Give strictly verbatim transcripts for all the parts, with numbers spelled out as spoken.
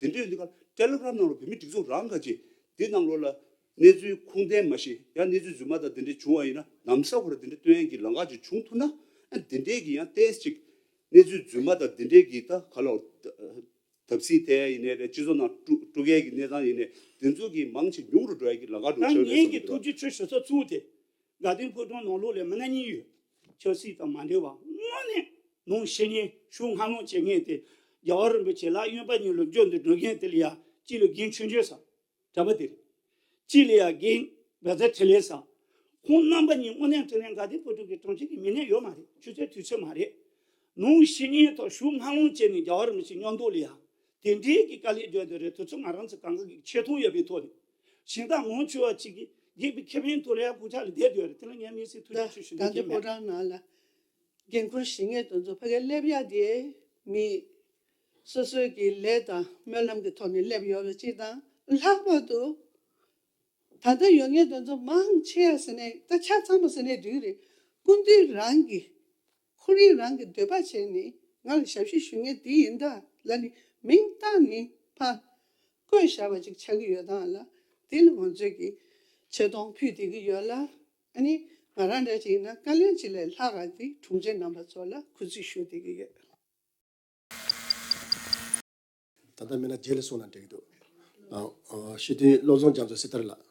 དེ་འདྲ་ཡོད་དུས་ཀ་ཊེ་ལི་གྷི་རམ་ནང་ལ་བོད་མི་སྒྲིག་འཛུགས་རང་ག་ཅིག་དེ་ནང་ལོགས་ལ་གནས་ཚུལ་ཁུངས་ལྡན་མ་ཤེས་ཡང་གནས་ཚུལ་རྫུན་མ་དང་དེ་འདྲ་བྱུང་བ་ཡིན་ན་ལམ་སང་ཁོ་ར་དེ་འདྲ་སྟོན་ཡ་གི་ལམ་ཁ་ཅིག་བྱུང་ཐུབ་ན་ཨ་དེ་འདྲའི་གི་ཡང་ཏོག་ཙམ་ཅིག་གནས་ཚུལ་རྫུན་མ་དང་དེ་འདྲའི་གི་ད་ག་ལ་བར་བར་སྲིད་དེ་ཡིན་ནའི་རེད། སྤྱི་ཚོགས་ནང་དཀྲུག་དཀྲུག་ཡས་ཀྱི་གནས་སྟངས་ཡིན་ནའི་དེ་ཚོ་གི་མང་ཆེ་ཉུང་རུ་འགྲོ་ཡས་ཀྱི་ལམ་ཁ་འགྲོ་ད་ཆོག་ངས་རེད་ཀྱི་བསམ་ཐུགས་རྒྱུས་ཆེ་ཤོས་ས་ཚུགས་ཏེ་དགའ་ལྡན་ཕོ་བྲང་ནང་ལོགས་ལ་མི་སྣ་གཉིས་ཡོད། ཆབ་སྲིད་དང་མ་འབྲེལ་བ་དངོས་གནས་ནང་བཤེས་གཉེན་ཞུ་སྔ་ལོང་བྱེད་མཁན་དེ་རྒྱལ་བ་རིན་པོ་ཆེ་ལ་གཡོན་པ་གཉིས་ལ་འཇོན་དུ་འགྲོ་མཁན་དེ་ལ་ཡ་གཅིག་ལ་རྒན་ཆོས་འབྱོར་ཟེར། གྲྭ་པ་དེ་རེད། གཅིག་ལ་ཡ་རྒན་བཛྲ་ཊི་ལེ་ཟེར། ཁོང་རྣམ་པ་གཉིས་དངོས་གནས་དྲང་གནས་དགའ་ལྡན་ཕོ་བྲང་གི་དྲུང་ཆེ་གི་མི་སྣ་ཡོད་མ་རེད། ཆུ་ཚོད་དུས་ཚོད་མ་རེད། ནང་བཤེས་གཉེན་ཐོག་ཞུ་སྔ་ལོང་བྱས་ནས་རྒྱལ་བ་རིན་པོ་ཆེ་མཉམ་དུ་ལ་ཡ་དེ་འདྲའི་གི་དཀའ་ལས་བརྒྱབ་དེ་རེད། དུས་ཚོད་ང་རང་ཚོ་གང་ག་གི་ཆེ་མཐོང་ཡོད་པའི་ཐོག་ནས་གཞན་དག་ངོ་ཆེ་བ་གཅིག་གིས་རྒན་པའི་ཁེ་ཕན་ཐོག་ལ་ཡ་སྐུ་ཕྱག་ལ་བསྡད་ཡོད་རེད། དེ་ལ་ངས་དམིགས་བསལ་ཐུགས་རྗེ་ཆེ་ཞུ་འདོད་ཀྱི་མེད། ཕོ་བྲང་ནང་ལ་འགན་ཁུར་བཞེས་མཁན་དེ་ཚོ་ཕ་གིར་སླེབས་ཡ་དེ་མི་སོ་སོའི་གི་ལས་དང་སྨོན་ལམ་གྱི་ཐོག་ནས་སླེབས་ཡོད་པ་གཅིག་དང་། ལྷག་པར་དུ་ད་ལྟ་ཡོད་མཁན་དེ་ཚོ་མང་ཆེ་བ་ཟེར་ནས་ད་ཆ་ཚང་མ་ཟེར་ནས་འགྲིག་རེད། སྐུ་མདུན་རང་གི་ཁོ་རང་རང་གི་འདོད་པ་བྱས་ནས་ང་ལ་ཞབས་ཕྱི་ཞུ་མཁན་དེ་ཡིན་ད་ལ་ནི་མིང་བཏགས་ནས་ཕར་བཀོད་བཞག་པ་ཅིག་ཆགས་ཀྱི་ཡོད་སྟངས་ལ་དེ་ལ་ང་ཚོས་ཀྱི་ཆེ་མཐོང་ཕུལ་བསྡད་ཀྱི་ཡོད་ལ། ཨ་ནི་ང་རང་འདྲ་ཅིག་ཡིན་ན་བཀའ་བློན་ཅིག་ལས་ལྷག་ག་དེ་དྲུང་ཆེ་རྣམ་པ་ཚོ་ལ་གུས་བརྩི་ཞུ་བསྡད་ཀྱི་ཡོད། ད་ལྟ་མིན་ན་རྗེས་ལ་གསུང་ན་འགྲིག་གི་འདུག་ཨ། ཨ། སྤྱི་འཐུས་བློ་བཟང་རྒྱ་མཚོ་སྲི་ཐར་ལགས།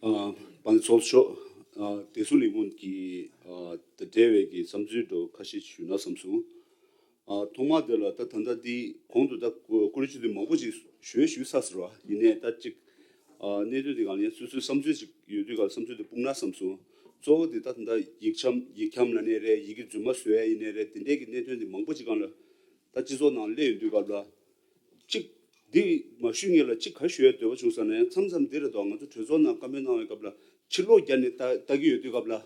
ཨ། དཔལ་ཚོགས་གཙོ། ཨ། བདེ་སྲུང་ལས་ཁུངས་ཀྱི། ཨ། དང་འབྲེལ་བའི་གི་བསམ་ཚུལ་འདྲ་ཁ་ཤས་ཞུས་ན་བསམ་སོང་། ཨ། ཐོག་མ་དེ་ལ་ད་ད་ལྟ་འདི་གོང་དུ་ད་བཀུར་སྤྱི་འཐུས་མང་པོ་ཅིག་ཞུས་ཞུས་ཚར་ཟེར་བ་ཡིན་ནའི་ད་ཅིག་ཨ། གནད་དོན་དེ་སྒང་ལ་ཡང་སོ་སོའི་བསམ་ཚུལ་ཅིག་ཡོད་དུས་སྒང་ལ་བསམ་ཚུལ་དེ་སྤུངས་ན་བསམ་སོང་། གཙོ་བོ་དེ་ད་ད་ལྟ་ཡིག་ཆ་ཡིག་ཁྱབ་ལབ་ནའི་རེད། ཡི་གེ་རྫུན་མ་བཟོ་ཡ་ཡིན་ནའི་རེད། དེ་འདྲའི་གི་གནད་དོན་དེ་མང་པོ་ཅིག་སྒང་ལ་ད་སྤྱི་ཚོགས་ནང་སླེབས་ཡོང་དུས་སྐབས་ལ། གཅིག་འདི་མ་ཞུས་སྔོན་ལ་གཅིག་ག་ཞུ་ཡ་འདོད་པ་བྱུང་ཟེར་ན་ཡང་མཚམས་མཚམས་འདི་རེད་དོ། ང་ཚོ་གྲོས་ཚོགས་ནང་བཀའ་མོལ་གནང་བའི་སྐབས་ལ་ཕྱིར་ལོག་རྒྱབ་ནས་ལྟ་ལྟ་གི་ཡོད་དུས་སྐབས་ལ།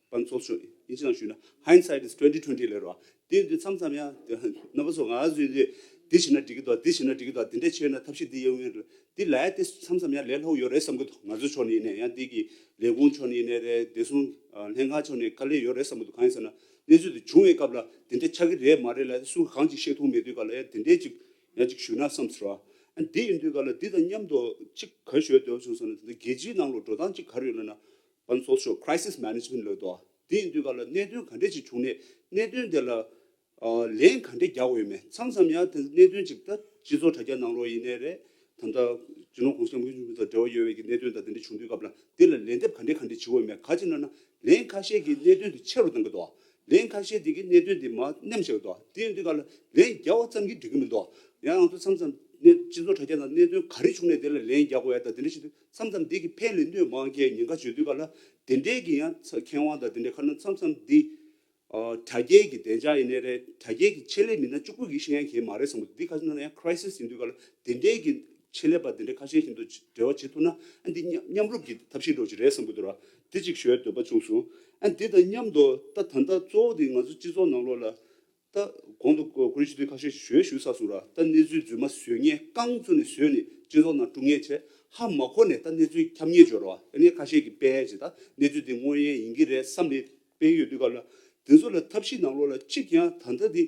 དཔལ་ཚོགས་གཙོ་ཡིན་ཕྱིར་ནང་ཞུས་ན་hindsight is twenty twenty ལབ་རེད་བ། དེ་ཡིན་དུས་མཚམས་མཚམས་ཡང་རྣམ་པ་ཚོ་ང་ཚོས་འདི་འདི་བྱས་ན་འགྲིག་གི་འདུག་འདི་བྱས་ན་འགྲིག་གི་འདུག་འདི་འདྲ་བྱས་ན་ཐབས་ཤེས་འདི་ཡོང་གི་རེད། འདི་ལ་ཡ་དེ་མཚམས་མཚམས་ཡང་ལས་སླ་པོ་ཡོད་རེད་བསམ་གི་འདུག་ང་ཚོའི་ཕྱོགས་ནས་ཡིན་ནའི་ཡང་འདི་གི་ལས་ཁུངས་ཕྱོགས་ནས་ཡིན་ནའི་རེད། བདེ་སྲུང་ལྷན་ཁང་ཕྱོགས་ནས་དཀའ་ལས་ཡོད་རེད་བསམ་གི་འདུག་གང་ཡིན་ཟེར་ན་གནས་ཚུལ་དེ་བྱུང་བའི་སྐབས་ལ་དེ་འདྲ་ཆགས་ཀྱི་རེད་མ་རེད་ལབ་སུ་གང་ཅིག་ཤེས་ཐུབ་མེད་དུས་སྐབས་ལ་ཡང་དེ་འདྲའི་ཅིག་ཡང་ཅིག་ཞུས་ན་བསམ་ཟེར་བ། ཨ། འདི་ཡིན་དུས་སྐབས་ལ་འདི་དང་མཉམ་དུ་ཅིག་ག་རེ་ཞུ་ཡ་འདོད་པ་བྱུང་ཟེར་ན། དེ་འདྲ་རྒྱལ་སྤྱིའི་ནང་ལ་འགྲོ་སྟངས་ཅིག་ག་རེ་ཡོད་ལབ་ན། དཔལ་ཚོགས་གཙོ། crisis management ལབ་འདུག་འདི་ཡིན་དུས་སྐབས་ལ་གནད་དོན་ག་འདྲ་ཅིག་བྱུང་ནས་གནད་དོན་དེ་ལ། ཨ། ལན་ག་འདྲ་རྒྱག་དགོས་ཡོད་མེད། མཚམས་མཚམས་ཡང་དེ་གནད་དོན་ཅིག་ད་སྤྱི་ཚོགས་དྲ་རྒྱ་ནང་ལོགས་ཡིན་ནའི་རེད། ད་ལྟ་སྤྱི་ནོར་གོང་ས་སྐྱབས་མགོན་ཆེན་པོ་དང་འབྲེལ་བ་ཡོད་པའི་གི་གནད་དོན་དང་དེ་འདྲ་བྱུང་དུས་སྐབས་ལ་དེ་ལ་ལན་འདེབས་ག་འདྲ་ག་འདྲ་བྱེད་དགོས་ཡོད་མེད། ག་ཅི་ལབ་ན་ལན་ཁ་ཤས་ཀྱིས་གནད་དོན་དེ་ཆེ་རུ་བཏང་གི་འདུག་ལན་ཁ་ཤས་དེ་གིས་གནད་དོན་དེ་མར་ནེམ་བཞག་གི་འདུག་དེ་ཡིན་དུས་སྐབས་ལ་ལན་རྒྱག་པ་ཙམ་གྱིས་འགྲིག་གི་མི་འདུག་ཡང་ང་ཚོ་མཚམས་མཚམས་ནས་སྤྱི་ཚོགས་དྲ་རྒྱ་ནང་གནད་དོན་ག་རེ་བྱུང་ནས་དེ་ལ་ལན་རྒྱག་དགོས་ཡ་དང་དེ་འདྲ་བྱེད་དུས་མཚམས་མཚམས་དེ་གི་ཕན་ལས་གནོད་མང་གི་ཉེན་ཁ་བྱེད་དུས་སྐབས་ལ་དེ་འདྲའི་གི་ཡང་ཚ་མཁས་དབང་དང་དེ་འདྲའི་ཁ་ན་མཚམས་མཚམས་འདི། ཨ། དྲ་རྒྱའི་གི་བདེ་འཇགས་ཡིན་ནའི་རེད། དྲ་རྒྱའི་གི་ཆེད་ལས་མི་སྣ་གཅིག་པུ་གིས་ཤེས་ཡ་གང་ཡང་མ་རེད་བསམ་གི་འདུག་འདི་ག་ཅི་ལབ་ན་ཡང་crisis ཡིན་དུས་སྐབས་ལ་དེ་འདྲའི་གི་ཆེད་ལས་པ་དེ་འདྲའི་ཁ་ཤས་ཤིག་དང་འབྲེལ་བ་བྱེད་ཐུབ་ན་ཨ་འདི་མཉམ་མཉམ་རུབ་ཀྱི་ཐབས་ཤེས་འདྲ་བོ་ཅིག་རེད་བསམ་གི་འདུག་ར། འདི་ཅིག་ཞུ་ཡ་འདོད་པ་བྱུང་སོང་། ཨ་འདི་དང་མཉམ་དུ་ད་ད་ལྟ་གཙོ་བོ་དེ་ང་ཚོ་སྤྱི་ཚོགས་ནང་ལོགས་ལ་ད་གོང་དུ་བཀུར་སྤྱི་འཐུས་ཁ་ཤས་ཤིག་ཞུ་ཡ་ཞུས་ཚར་སོང་ར། ད་གནས་ཚུལ་རྫུན་མ་བཟོ་མཁན་རྐང་བཙུགས་ནས་བཟོས་ནས་སྤྱི་ཚོགས་ནང་དཀྲུག་མཁན་བྱས། ཧ་མ་གོ་ནས་ད་གནས་ཚུལ་ཁྱབ་མཁན་ཅིག་ཡོད་ར་བ། ཨ་ནི་ཁ་ཤས་ཀྱིས་སྤེལ་ཡ་ཅིག་ད་གནས་ཚུལ་དེ་དངོས་ཡོད་ཡིན་གྱི་རེད་བསམ་ནས་སྤེལ་གྱི་ཡོད་དུས་སྐབས་ལ། དེ་ཚོ་ལ་ཐབས་ཤེས་ནང་ལོགས་ལ་གཅིག་ཡང་ད་ལྟ་འདི་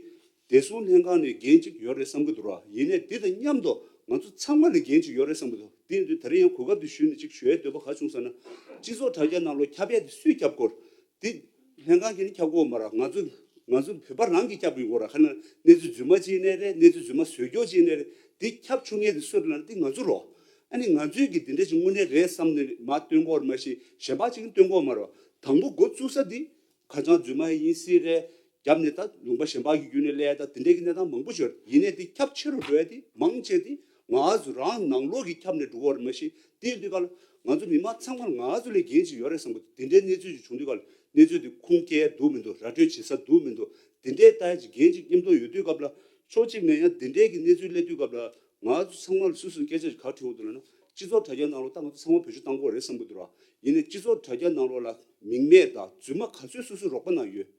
བདེ་སྲུང་ལྷན་ཁང་ནས་འགན་གཅིག་ཡོད་རེད་བསམ་གྱི་འདུག་ར། ཡིན་ནའི་འདི་དང་མཉམ་དུ་ང་ཚོ་ཚང་མ་ལ་འགན་གཅིག་ཡོད་རེད་བསམ་གྱི་འདུག་དེ་ཡིན་དུས་ད་རེས་ཡང་གོ་སྐབས་འདི་ཞུས་ནས་གཅིག་ཞུ་ཡའི་འདོད་པ་ག་བྱུང་ཟེར་ན། སྤྱི་ཚོགས་དྲ་རྒྱ་ནང་ལོགས་ཁྱབ་ཡ་དེ་སུས་ཁྱབ་དགོས། འདི་ལྷན་ཁང་གིས་ནི་ཁྱབ་དགོས་མ་རེད། ང་ཚོ་ང་ཚོ་བོད་པ་རང་གིས་ཁྱབ་དགོས་ར། ཁ་ན་གནས་ཚུལ་རྫུན་མ་ཅིག་ཡིན་ནའི་རེད། གནས་ཚུལ་རྫུན་མ་བཟོས་ཀྱོག་ཅིག་ཡིན་ནའི་རེད། འདི་ཁྱབ་ཆོག་མཁན་དེ་སུ་རེད་ལབ་ན་འདི་ང་ཚོ་རེད། ཨ་ནི་ང་ཚོས་ཀྱིས་འདི་འདྲ་ཅིག་དངོས་གནས་རེད་བསམ་ནས་མར་སྟོན་དགོས་རེད་མ་གཞི་གཞན་པ་ཅིག་གིས་སྟོན་དགོས་མ་རེད། དང་པོ་འགོ་བཙུགས་ས་འདི་ཁ་བྱང་རྫུན་མ་ཡིན་སྲིད་རེད། རྒྱབ་ནས་ད་ལུང་པ་གཞན་པ་གི་བརྒྱུད་ནས་སླེབས་ཡ་ད་དེ་འདྲའི་གི་གནས་སྟངས་མང་པོ་ཡོད་རེད། ཡིན་ནའི་འདི་ཁྱབ་ཆེ་རུ་འགྲོ་ཡ་འདི་མང་ཆེ་འདི་ང་ཚོ་རང་ནང་ལོགས་ཀྱིས་ཁྱབ་ནས་འགྲོ་གི་ཡོད་རེད་མ་གཞི། དེ་ཡིན་དུས་སྐབས་ལ་ང་ཚོ་མི་མང་ཚང་མར་ང་ཚོ་ལ་འགན་ཅིག་ཡོད་རེད་བསམ་གི་འདུག་དེ་འདྲའི་གནས་ཚུལ་ཅིག་བྱུང་དུས་སྐབས་ལ་གནས་ཚུལ་དེ་ཁུངས་སྐྱེལ་འདུག་མི་འདུག་ར་སྤྲོད་བྱེད་ས་འདུག་མི་འདུག་དེ་འདྲའི་ལྟ་ཡ་ཅིག་འགན་ཅིག་མཉམ་དུ་ཡོད་དུས་སྐབས་ལ་ཕྱོགས་གཅིག་ནས་ཡང་དེ་འདྲའི་གི་གནས་ཚུལ་སླེབས་དུས་སྐབས་ལ་ང་ཚོ་ཚང་མ་ལ་སུ་སུ་སྐད་ཆ་ཅིག་ག་དྲིས་འོང་འདུག་ལབ་ན། སྤྱི་ཚོགས་དྲ་རྒྱ་ནང་ལོགས་ད་ང་ཚོ་ཚང་མ་བེད་སྤྱོད་བཏང་དགོས་རེད་བསམ་གི་འདུག་ར། ཡིན་ནའི་སྤྱི་ཚོགས་དྲ་རྒྱ་ནང་ལོགས་ལ་མིང་མེད་དང་རྫུན་མ་ག་ཚོད་སུ་སུ་རོགས་པ་གནང་ཡོད།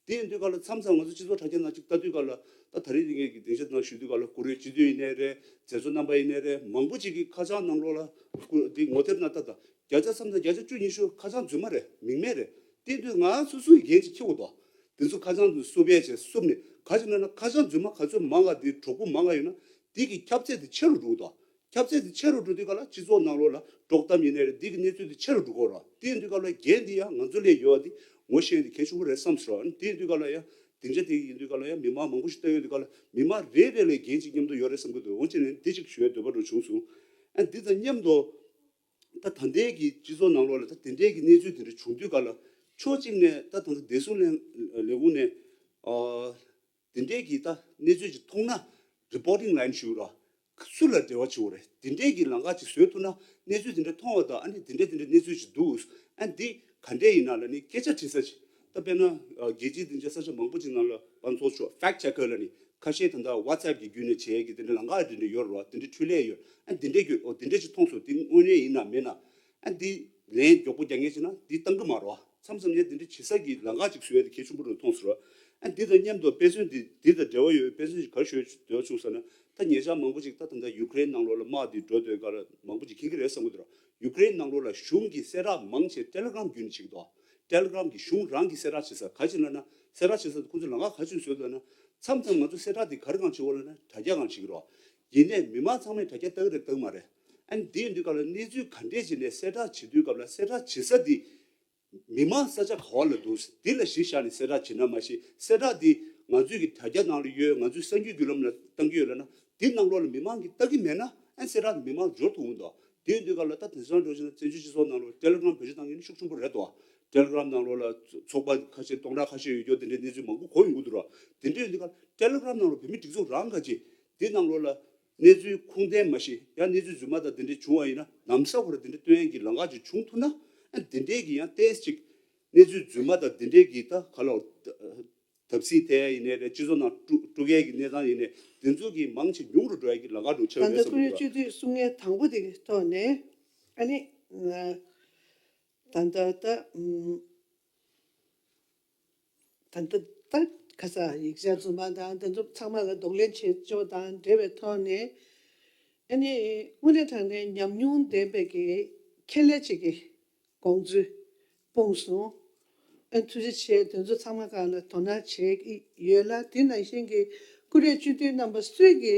དེ་ཡིན་དུས་སྐབས་ལ་མཚམས་མཚམས་ང་ཚོ་སྤྱི་ཚོགས་དྲ་རྒྱ་ནང་ཅིག་ལྟ་དུས་སྐབས་ལ་ད་ད་རེས་དེ་ངས་ཀྱི་སྡིངས་ཆ་ནང་ཞུ་དུས་སྐབས་ལ་བཀུར་འོས་སྤྱི་འཐུས་ཡིན་ནའི་རེད། མཛད་གཙོ་རྣམ་པ་ཡིན་ནའི་རེད། མང་པོ་ཅིག་གིས་ཁ་བྱང་ནང་ལོགས་ལ་བཀུར་འདི་ངོ་དེབ་ནང་ལྟ་དང་བརྒྱ་ཆ་མཚམས་མཚམས་བརྒྱ་ཆ་བཅུ་ཉི་ཤུ་ཁ་བྱང་རྫུན་མ་རེད། མིང་མེད་རེད། དེ་ཡིན་དུས་ང་སོ་སོ་ཡི་འགན་ཅིག་འཁྱེར་དགོས་འདུག་དེ་ཚོ་ཁ་བྱང་དུ་བསུབ་པས་བྱས་བསུབ་ནས་ ག་ཅི་ན་ན་ཁ་བྱང་རྫུན་མ་ག་ཚོད་མང་ག་དེ་གྲོགས་པོ་མང་ག་ཡོད་ན་དེ་གི་ཁྱབ་ཚད་དེ་ཆེ་རུ་འགྲོ་གི་འདུག་ཁྱབ་ཚད་དེ་ཆེ་རུ་འགྲོ་དུས་ག་ལ་སྤྱི་ཚོགས་ནང་ལོགས་ལ་དཀྲོག་གཏམ་ཡིན་ནའི་རེད། དེ་གི་གནས་ཚུལ་དེ་ཆེ་རུ་འགྲོ་གི་རེད། དེ་ཡིན་དུས་ག་ལ་འགན་དེ་ཡང་ང་ཚོ་ལས་ཡོད་པ་དེ་ངོ་ཤེས་དེ་གལ་ཆེན་པོ་རེད་བསམ་སོང་། དེ་ཡིན་དུས་ག་ལ་ཡང་སྡིངས་ཆ་དེ་ཡིན་དུས་ག་ལ་ཡང་མི་མང་མང་པོ་ཞིག་བསྟན་ཡོད་དུས་ག་ལ་མི་མང་རེ་རེ་ལ་འགན་ཅིག་མཉམ་དུ་ཡོད་རེད་བསམ་གི་འདུག་འོན་ཀྱང་ནི་འདི་ཅིག་ཞུ་ཡ་འདོད་པ་རུ་བྱུང་སོང་། ཨ་འདི་དང་མཉམ་དུ་ད་ད་ལྟའི་གི་སྤྱི་ཚོགས་ནང་ལོགས་ལ་ད་དེ་འདྲའི་གི་གནས་ཚུལ་དེ་འདྲ་བྱུང་དུས་ག་ལ་ཕྱོགས་གཅིག་ནས་ད་ད་ལྟ་བདེ་སྲུང་ལས་ལས་ཁུངས་ནས་ཨ། དེ་འདྲའི་གི་ད་གནས་ཚུལ་ཅིག་མཐོང་ན་རི་པོ་ཊིང་ལའིན་ཞུ་ར། སུ་ལ་འབྲེལ་བ་བྱེད་དགོས་རེད། དེ་འདྲའི་གི་ལམ་ཁ་ཅིག་བཟོས་ཐུབ་ན་གནས་ཚུལ་དེ་འདྲ་མཐོང་བ་དང་ཨ་ནི་དེ་འདྲ་དེ་འདྲ་གནས་ཚུལ་ཅིག་འདུག་ཨ་འདི་ག་འདྲས་ཡིན་ན་ལ་ནི་སྐད་ཆ་དྲི་ས་ཅིག་ད་དཔེར་ན་རྒྱལ་སྤྱིའི་སྡིངས་ཆ་ས་ཆ་མང་པོ་ཅིག་ནང་ལ་ང་ཚོ་ཆོག་ཕེག་ཅེ་ཀར་ལ་ནི་ཁ་ཤས་ད་ལྟ་ཝ་ཙེབ་གི་བརྒྱུད་ནས་བྱེད་ཡས་ཀྱི་དེ་འདྲ་ལམ་ཁ་དེ་འདྲ་ཡོད་རེད་བ། དེ་འདྲ་འཕྲུལ་ལས་ཡོད། ཨ་འདི་འདྲས་བརྒྱུད་ཨོ་དེ་འདྲས་ཅིག་མཐོང་སོང་། དེ་དངོས་གནས་ཡིན་ན་མིན་ན། ཨ་འདི་ལན་མགྱོགས་པོ་རྒྱག་མཁན་བྱས་ན་འདི་བཏང་གི་མ་རེད་བ། མཚམས་མཚམས་ནས་འདི་འདྲ་བྱེད་ས་ཀྱི་ལམ་ཁ་ཅིག་བཟོ་ཡ་དེ་གལ་ཆེན་པོ་རུ་མཐོང་སོང་ར། ཨ་འདི་དང་མཉམ་དུ་དཔེ་མཚོན་འདི་འདི་དང་འབྲེལ་བ་ཡོད་པའི་དཔེ་མཚོན་ཞིག་ག་རེ་ཞུ་འདོད་བྱུང་ཟེར་ན། ད་ཉེ་ཆར་མང་པོ་ཅིག་ད་ད་ལྟ་ཡུ་ཀེ་རེན་ནང་ལོགས་ལ་དམག་འདི་འགྲོ་སྡོད་སྐབས་ལ་མང་པོ་ཅིག་མཁྱེན་གྱི་རེད་བསམ་གྱི་འདུག་ར། ཡུ་ཀེ་རེན་ནང་ལོགས་ལ་གཞུང་གི་གསལ་བསྒྲགས་མང་ཆེ་ཊེ་ལེ་གྷ་རམ་བརྒྱུད་ནས་བྱེད་ཀྱི་འདུག་ཊེ་ལེ་གྷ་རམ་གྱི་གཞུང་རང་གི་གསལ་བསྒྲགས་བྱེད་ས་ག་ཅི་ལབ་ན། གསལ་བསྒྲགས་བྱེད་ས་དེ་ཁོང་ཚོས་ལམ་ཁ་ག་ཅི་བཟོས་འདུག་ལབ་ན། མཚམས་མཚམས་ང་ཚོ་གསལ་བསྒྲགས་དེ་ག་རེ་སྒང་བྱེད་དགོས་ལབ་ན་དྲ་རྒྱ་སྒང་བྱེད་ཀྱི་རེད་བ། ཡིན་ནའི་མི་མང་ཚང་མས་དྲ་རྒྱ་ལྟ་གི་རེད་ལྟ་གི་མ་རེད། ཨ་ནི་དེ་ཡིན་དུས་སྐབས་ལ་གནས་ཚུལ་ག་འདྲས་བྱས་ནས་གསལ་བསྒྲགས་བྱེད་དུས་སྐབས་ལ་གསལ་བསྒྲགས་བྱེད་ས་དེ་མི་མང་ས་ཆ་ག་བ་ལ་འདུག་འདི་ལ་གཞི་བཞག་ནས་གསལ་བསྒྲགས་བྱེད་ན་མ་གཞི་གསལ་བསྒྲགས་འདི་ང་ཚོའི་གི་དྲ་རྒྱ་ནང་ལ་ཡོད། ང་ཚོའི་གསར་འགྱུར་བརྒྱུད་ལམ་ལ་བཏང་གི་ཡོད་ལབ་ན་འདི་ནང་ལོགས་ལ་མི་མང་གིས་ལྟ་གི་མེད་ན་ཨ་གསལ་བསྒྲགས་མི་མང་འབྱོར་ཐུབ་འོང་དོ། དེ་ཡིན་དུས་སྐབས་ལ་ད་དེང་སང་འགྲོ་བཞིན་ན་བཙན་བྱོལ་སྤྱི་ཚོགས་ནང་ལ་ཊེ་ལེ་གྷ་རམ་བེད་སྤྱོད་བཏང་མཁན་ནི་ཤུགས་ཆེན་པོ་རེད་དོ། ཊེ་ལེ་གྷ་རམ་ནང་ལོགས་ལ་ཚོགས་པ་ཁ་ཤས་སྟོང་ཕྲག་ཁ་ཤས་ཡོད་རྒྱུ་དེ་འདྲའི་གནས་ཚུལ་མང་པོ་གོ་ཡོང་གི་འདུག་ར། དེ་འདྲ་ཡིན་དུས་སྐབས་ཊེ་ལེ་གྷ་རམ་ནང་ལ་བོད་མི་སྒྲིག་འཛུགས་རང་ག་ཅིག་འདི་ནང་ལོགས་ལ་གནས་ཚུལ་ཁུངས་ལྡན་མ་ཤེས་ཡང་གནས་ཚུལ་རྫུན་མ་དང་དེ་འདྲ་བྱུང་བ་ཡིན་ན་ལམ་སང་ཁོ་ར་དེ་འདྲ་སྟོན་ཡས་ཀྱི་ལམ་ཁ་ཅིག་བྱུང་ཐུབ་ན་ཨ་དེ་འདྲའི་གི་ཡང་ཏོག་ཙམ་ཅིག་གནས་ཚུལ་རྫུན་མ་དང་དེ་འདྲའི་གི་ད་ག་ལ་བར་ཐབས་སྲིད་དེ་ཡིན་ནའི་རེད། སྤྱི་ཚོགས་ནང་དཀྲུག་དཀྲུག་ཡས་ཀྱི་གནས་སྟངས་ཡིན་ནའི་དེ་ཚོ་གི་མང་ཆེ་ཉུང་རུ་འགྲོ་ཡས་ཀྱི་ལམ་ཁ་འགྲོ་ཆགས་ད་ཡོད་ལྟ་བསམ་ཁོ་རེ་གྱི་སྤྱི་འཐུས་གསུང་མཁན་དང་པོ་དེ་གི་ཐོག་ནས་ཨ་ནི་ད་ལྟ་ད་ད་ལྟ་ད་ག་ས་ཡིག་ཆ་རྫུན་མ་དང་དེ་ཚོ་ཚང་མ་ལ་གདོང་ལེན་བྱེད་ཕྱོགས་དང་འབྲེལ་བའི་ཐོག་ནས་ཨ་ནི་དངོས་གནས་དྲང་གནས་ཉམས་མྱོང་ལྡན་པའི་གི་ཁྱད་ལས་ཅིག་གི་དགོངས་ཚུལ་སྤུངས་སོང་། ཨ་ཐུགས་རྗེ་ཆེ། དེ་ཚོ་ཚང་མ་སྒང་ལ་དོ་སྣང་བྱེད་ཀྱི་ཡོད་ལ་དེ་ནང་བཞིན་གྱི་སྐུ་མགྲོན་སྤྱི་འཐུས་རྣམ་པ་སུས་ཀྱི་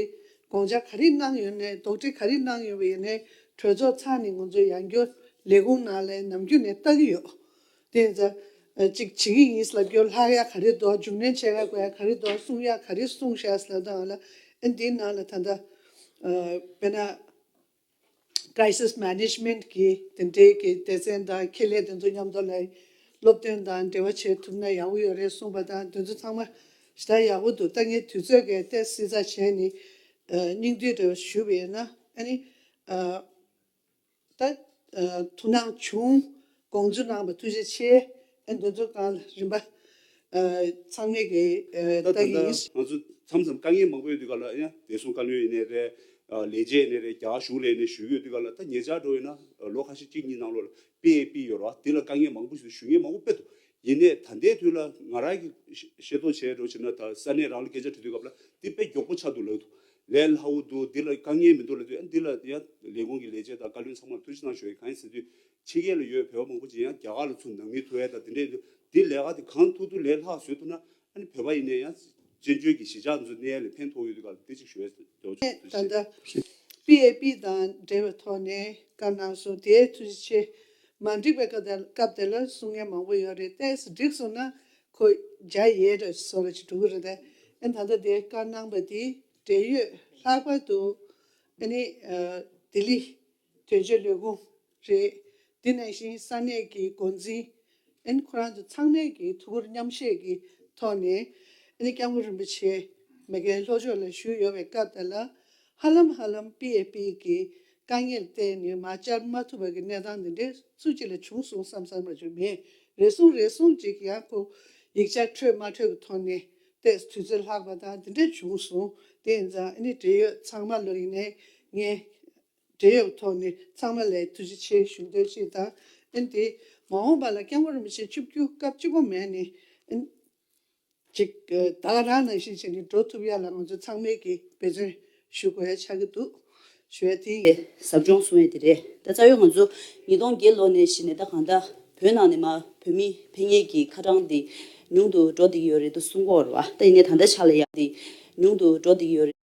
དགོངས་འཆར་ག་རེ་གནང་ཡོད་ནའི་དོགས་འདྲི་ག་རེ་གནང་ཡོད་པ་ཡིན་ནའི་གྲོས་ཚོགས་ཚང་ནས་ང་ཚོ་ཡང་བསྐྱར་ལས་ཁུངས་ནང་ལ་ནམ་རྒྱུན་ནས་ལྟ་གི་ཡོད། དེ་ཡིན་ཙང་ཅིག་བྱེད་ཀྱི་ཡིན་ལབ་རྒྱུ་ལྷག་ཡ་ག་རེ་འདུག་རྒྱུན་ལྡན་བྱེད་ཡ་དགོས་ཡ་ག་རེ་འདུག་གསུང་ཡ་ག་རེ་གསུངས་ཤག་ལབ་དང་ལ་ཨ་འདིའི་ནང་ལ་ད་ལྟ་དཔེར་ན། crisis management གི་དེ་འདྲའི་གི་སྡེ་ཚན་དང་ཁེ་ལས་དེ་ཚོ་མཉམ་དུ་ལ་སློབ་སྟོན་དང་འབྲེལ་བ་བྱེད་ཐུབ་ན་ཡག་པོ་ཡོད་རེད་གསུངས་པ་དང་དེ་ཚོ་ཚང་མ་ཞེ་དྲག་ཡག་པོ་འདུག་ད་ངས་དུས་ཚོད་ཀྱི་ཏོག་ཙམ་བཟང་བྱས་ནས་སྙིང་བསྡུས་འདྲ་བ་ཞུས་པ་ཡིན་ན་ཨ་ནི་ད་ཐུགས་སྣང་བྱུང་དགོངས་ཚུལ་གནང་བ་ཐུགས་རྗེ་ཆེ། ཨ་འདི་ཚོ་གང་ལ་རིམ་པ་ཚང་མས་ཀྱི་ད་ལྟ་ད་ཡིན། ང་ཚོ་མཚམས་མཚམས་དཀའ་ངལ་མང་པོ་ཡོད་དུས་ག་ལ་ཡང་བདེ་སྲུང་བཀའ་བློན་ཡིན་ནའི་རེད། ལས་བྱེད་ཡིན་ནའི་རེད། རྒྱ་གར་གཞུང་ལ་ཡིན་ནའི་ཞུ་གི་ཡོད་དུས་ག་ལ་ད་ཉེ་ཆར་འགྲོ་ཡིན་ན་ལོ་ཁ་ཤས་གཅིག་གཉིས་ནང་ལོགས་ལ་པི་ཨེ་པི་ཡོད་རེད་བ། དེ་ལ་དཀའ་ངལ་མང་པོ་ཞིག་ཞུ་མཁན་མང་པོ་དཔེ་འདུག་ཡིན་ནའི་ད་ལྟའི་དུས་ལ་ང་རང་གི་ཤེས་རྟོགས་བྱས་འགྲོ་བྱས་ན་ད་ས་གནས་རང་ལ་སྐད་ཆ་དྲི་དུས་སྐབས་ལ་འདི་དཔེ་མགྱོགས་པོ་ཆགས་འདུག་ལབ་འདུག་ལས་སླ་བོ་འདུག་འདི་ལ་དཀའ་ངལ་མི་འདུག་ལབ་དུས་ཨ་འདི་ལ་ཡང་ལས་ཁུངས་ཀྱི་ལས་བྱེད་དང་བཀའ་བློན་ཚང་མར་ཐུགས་རྗེ་གནང་ཞུ་ཡ་གང་ཡིན་ཟེར་དུས། ཕྱི་རྒྱལ་ལ་ཡོད་བོད་པ་མང་པོ་ཅིག་ཡང་རྒྱ་གར་ལ་ཚུར་ནང་མི་ཐོན་ཡ་དང་དེ་འདྲས་འདུག་འདི་ལས་ཀ་དེ་གང་ཐུབ་ཐུབ་ལས་སླ་བཟོས་ཐུབ་ན་ཨ་ནི་བོད་པ་ཡིན་ནའི་ཡང་བཙན་བྱོལ་གྱི་གཞིས་ཆགས་འདི་ཚོ་གནས་ཡ་ལ་ཕན་ཐོགས་ཡོད་དུས་ག་ལ་དེ་ཅིག་ཞུ་ཡ་ཟེར་དེ་ད་ལྟ་པི་ཨེ་པི་དང་འབྲེལ་བའི་ཐོག་ནས་བཀའ་གནང་སོང་། དེའི་ཐུགས་རྗེ་ཆེ། མ་འགྲིག་པའི་སྐབས་དེ་སྐབས་དེ་ལ་གསུང་མཁན་མང་པོ་ཡོད་རེད། ཏོག་ཙམ་འགྲིག་སོང་ན་ཁོ་བརྒྱ་ཡས་རེ་སོ་རེ་ཅིག་འགྲོ་གི་རེད་དེ། ཨ་ནི་ད་ལྟ་དེ་བཀའ་གནང་པ་དེ་འབྲེལ་ཡོད་ལྷག་པར་དུ་ཨ་ནི་ལྡི་ལི། དོན་གཅོད་ལས་ཁུངས་རེད། འདི་ནང་བཞིན་ས་གནས་ཀྱི་འགོ་འཛིན་ཨན་ཁོ་རང་ཚོ་ཚང་མས་ཀྱི་ཐུགས་ཁུར་མཉམ་བཞེས་ཀྱི་ཐོག་ནས་ཨ་ནི་སྐྱབས་མགོན་རིན་པོ་ཆེ་མེག་གྷན་ལྷོ་ཕྱོགས་ལ་བཞུགས་ཡོད་པའི་སྐབས་དེ་ལ་ཧ་ལམ་ཧ་ལམ་པི་ཨེ་པི་གི་དཀའ་ངལ་བརྟེན་ནས་མ་བཅར་མ་ཐུབ་པ་གི་གནས་སྟངས་འདི་འདྲའི་སུ་གཅིག་ལ་བྱུང་སོང་བསམ་བསམ་པ་ཅིག་མེད། རེ་ཟུང་རེ་ཟུང་ཅིག་ཡང་ཁོ་ཡིག་ཆ་འཕྲོད་མ་འཕྲོད་ཀྱི་ཐོག་ནས་ཏོག་ཙམ་དུས་ཚོད་ལྷག་པ་དང་འདི་འདྲ་བྱུང་སོང་། དེ་ཡིན་ཙང་ཨ་ནི་འབྲེལ་ཡོད་ཚང་མ་ལ་ཡིན་ནའི་ངས། འབྲེལ་ཡོད་ཐོག་ནས་ཚང་མ་ལ་ཐུགས་རྗེ་ཆེ་ཞུ་འདོད་ཅིག་དང་། ཨ་ནི་དེ་མ་འོངས་པ་ལ་སྐྱབས་མགོན་རིན་པོ་ཆེ་བཅུ་བཅུ་སྐབས་གཅིག་པོ་མེད་ནས་ཨ་ནི་ཅིག་ད་ག་རང་ནང་བཞིན་བྱས་ནས་འགྲོ་ཐུབ་ཡ་ལ་ང་ཚོ་ཚང་མས་ཀྱི་འབད་བརྩོན་ཞུ་དགོས་ཡ་ཆགས་ཀྱི་འདུག་ཞུ་ཡ་དེ་ཡིན། ཟབ་སྦྱོང་གསུང་ཡ་དེ་རེད། ད་རྩ་བའི་ང་ཚོ་ཉིས་སྟོང་བརྒྱད་ལོ་ནས་གཞི་ནས་ད་གང་ལྟར་བོད་ནང་ནས་མར་བོད་མི་ཕེབས་མཁན་གྱི་ཁ་གྲངས་དེ་ ཉུང་དུ་འགྲོ་བསྡད་ཀྱི་ཡོད་རེད་འདུག་གསུང་གི་ཡོད་རེད་བ། ད་ཡིན་ནའི་ད་ལྟའི་ཆ་ལ་ཡ་དེ་ཉུང་དུ་འགྲོ་བསྡད་ཀྱི་ཡོད་རེད།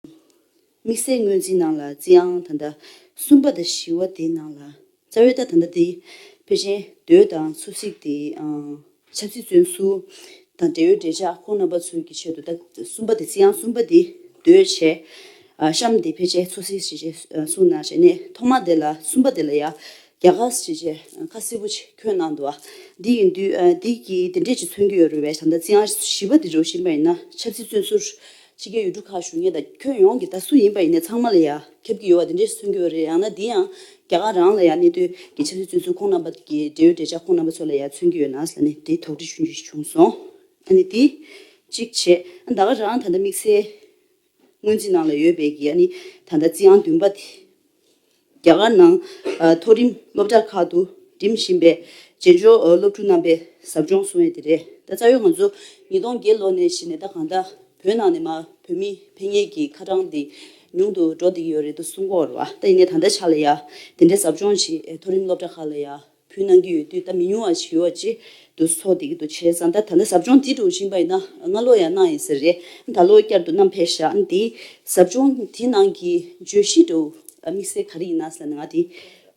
དམིགས་བསལ་སྔོན་རྩིས་ནང་ལ་རྩིས་ཨང་ད་ལྟ་གསུམ་པ་དང་བཞི་པ་དེའི་ནང་ལ་རྩ་བའི་ད་ད་ལྟ་དེ་ཕལ་ཆེར་མདོ་དང་ཚོ་ཚིགས་དེ་ཨང་ཆབ་སྲིད་བཙོན་ཟུར་དང་འབྲེལ་ཡོད་འབྲེལ་ཆགས་ཁོང་རྣམ་པ་ཚོའི་གི་ཆེད་དུ་ད་གསུམ་པ་དེ་རྩིས་ཨང་གསུམ་པ་དེ་མདོ་བྱས། ཨ་གཤམ་དེ་ཕལ་ཆེར་ཚོ་ཚིགས་ཞེས་བྱས་གསུངས་གནང་བྱས་ནས་ཐོག་མ་དེ་ལ་གསུམ་པ་དེ་ལ་ཡ་རྒྱ་གར་ཞེས་བྱས་ཁ་གསལ་པོ་ཅིག་འཁོད་གནང་འདུག་ཨ། འདི་ཡིན་དུས་ཨ་འདི་གི་དེ་འདྲས་ཅིག་མཚོན་གྱི་ཡོད་རེད་བས། ད་ལྟ་རྩིས་ཨང་བཞི་པ་དེ་འགྲོ་བཞིན་པ་ཡིན་ན་ཆབ་སྲིད་བཙོན་ཟུར་ཕྱི་རྒྱལ་ཡུལ་གྲུ་ཁག་བཞུགས་མཁན་དང་ཁྱོན་ཡོངས་ཀྱི་ད་སུ་ཡིན་པ་ཡིན་ནའི་ཚང་མ་ལ་ཡ་ཁྱབ་ཀྱི་ཡོད་པ་དེ་འདྲས་མཚོན་གྱི་ཡོད་རེད། ཡང་ན་འདི་ཡང་རྒྱ་གར་རང་ལ་ཡ་གནས་སྡོད་ཀྱི་ཆབ་སྲིད་བཙོན་ཟུར་ཁོང་རྣམ་པ་གི་འབྲེལ་ཡོད་འབྲེལ་ཆགས་ཁོང་རྣམ་པ་ཚོ་ལ་ཡ་མཚོན་གྱི་ཡོད་ན་ཟེར་ནས་དེ་དོགས་འདྲི་ཞུ་རྒྱུ་ཞིག་བྱུང་སོང་། ཨ་ནི་དེ་གཅིག་བྱས། ད་ག་རང་ད་ལྟ་དམིགས་བསལ་སྔོན་རྩིས་ནང་ལ་ཡོད་པའི་གི་ཨ་ནི་ད་ལྟ་རྩིས་ཨང་བདུན་པ་དེ། རྒྱ་གར་ནང་ཨ་མཐོ་རིམ་སློབ་གྲྭ་ཁག་ཏུ་འགྲིམ་བཞིན་པའི་བྱེས་འབྱོར་ཨ་སློབ་ཕྲུག་རྣམ་པའི་ཟབ་སྦྱོང་གསུང་ཡས་དེ་རེད། ད་རྩ་བའི་ང་ཚོ་ཉིས་སྟོང་བརྒྱད་ལོ་ནས་གཞི་ནས་ད་གང་ལྟར་བོད་ནང་ནས་མར་བོད་མི་ཕེབས་མཁན་གྱི་ཁ་གྲངས་དེ་ཉུང་དུ་འགྲོ་བསྡད་ཀྱི་ཡོད་རེད་འདུག་གསུང་གི་ཡོད་རེད་བ། ད་ཡིན་ནའི་ད་ལྟའི་ཆ་ལ་ཡ་དེ་འདྲའི་ཟབ་སྦྱོང་ཞིག་ཨ་མཐོ་རིམ་སློབ་གྲྭ་ཁག་ལ་ཡ་ཕུལ་གནང་གི་ཡོད་དུས་ད་མི་ཉུང་བ་ཞིག་ཡོད་ཅེས་དུ་ཚོར་བསྡད་ཀྱི་འདུག་བྱས་ཙང་ད་ད་ལྟ་ཟབ་སྦྱོང་དེ་འགྲོ་བཞིན་པ་ཡིན་ན་སྔ་ལོ་ཡང་གནང་ཡིན་ཟེར་རེད། ད་ལོ་བསྐྱར་དུ་བསྣམས་ཕེབས་ཤག་ཨ་ནི་དེའི་ཟབ་སྦྱོང་དེ་ནང་གི་བརྗོད་གཞི་འདྲ་བོ་དམིགས་བསལ་ག་རེ་ཡིན་ན་ཟེར་ན་ང་དེ་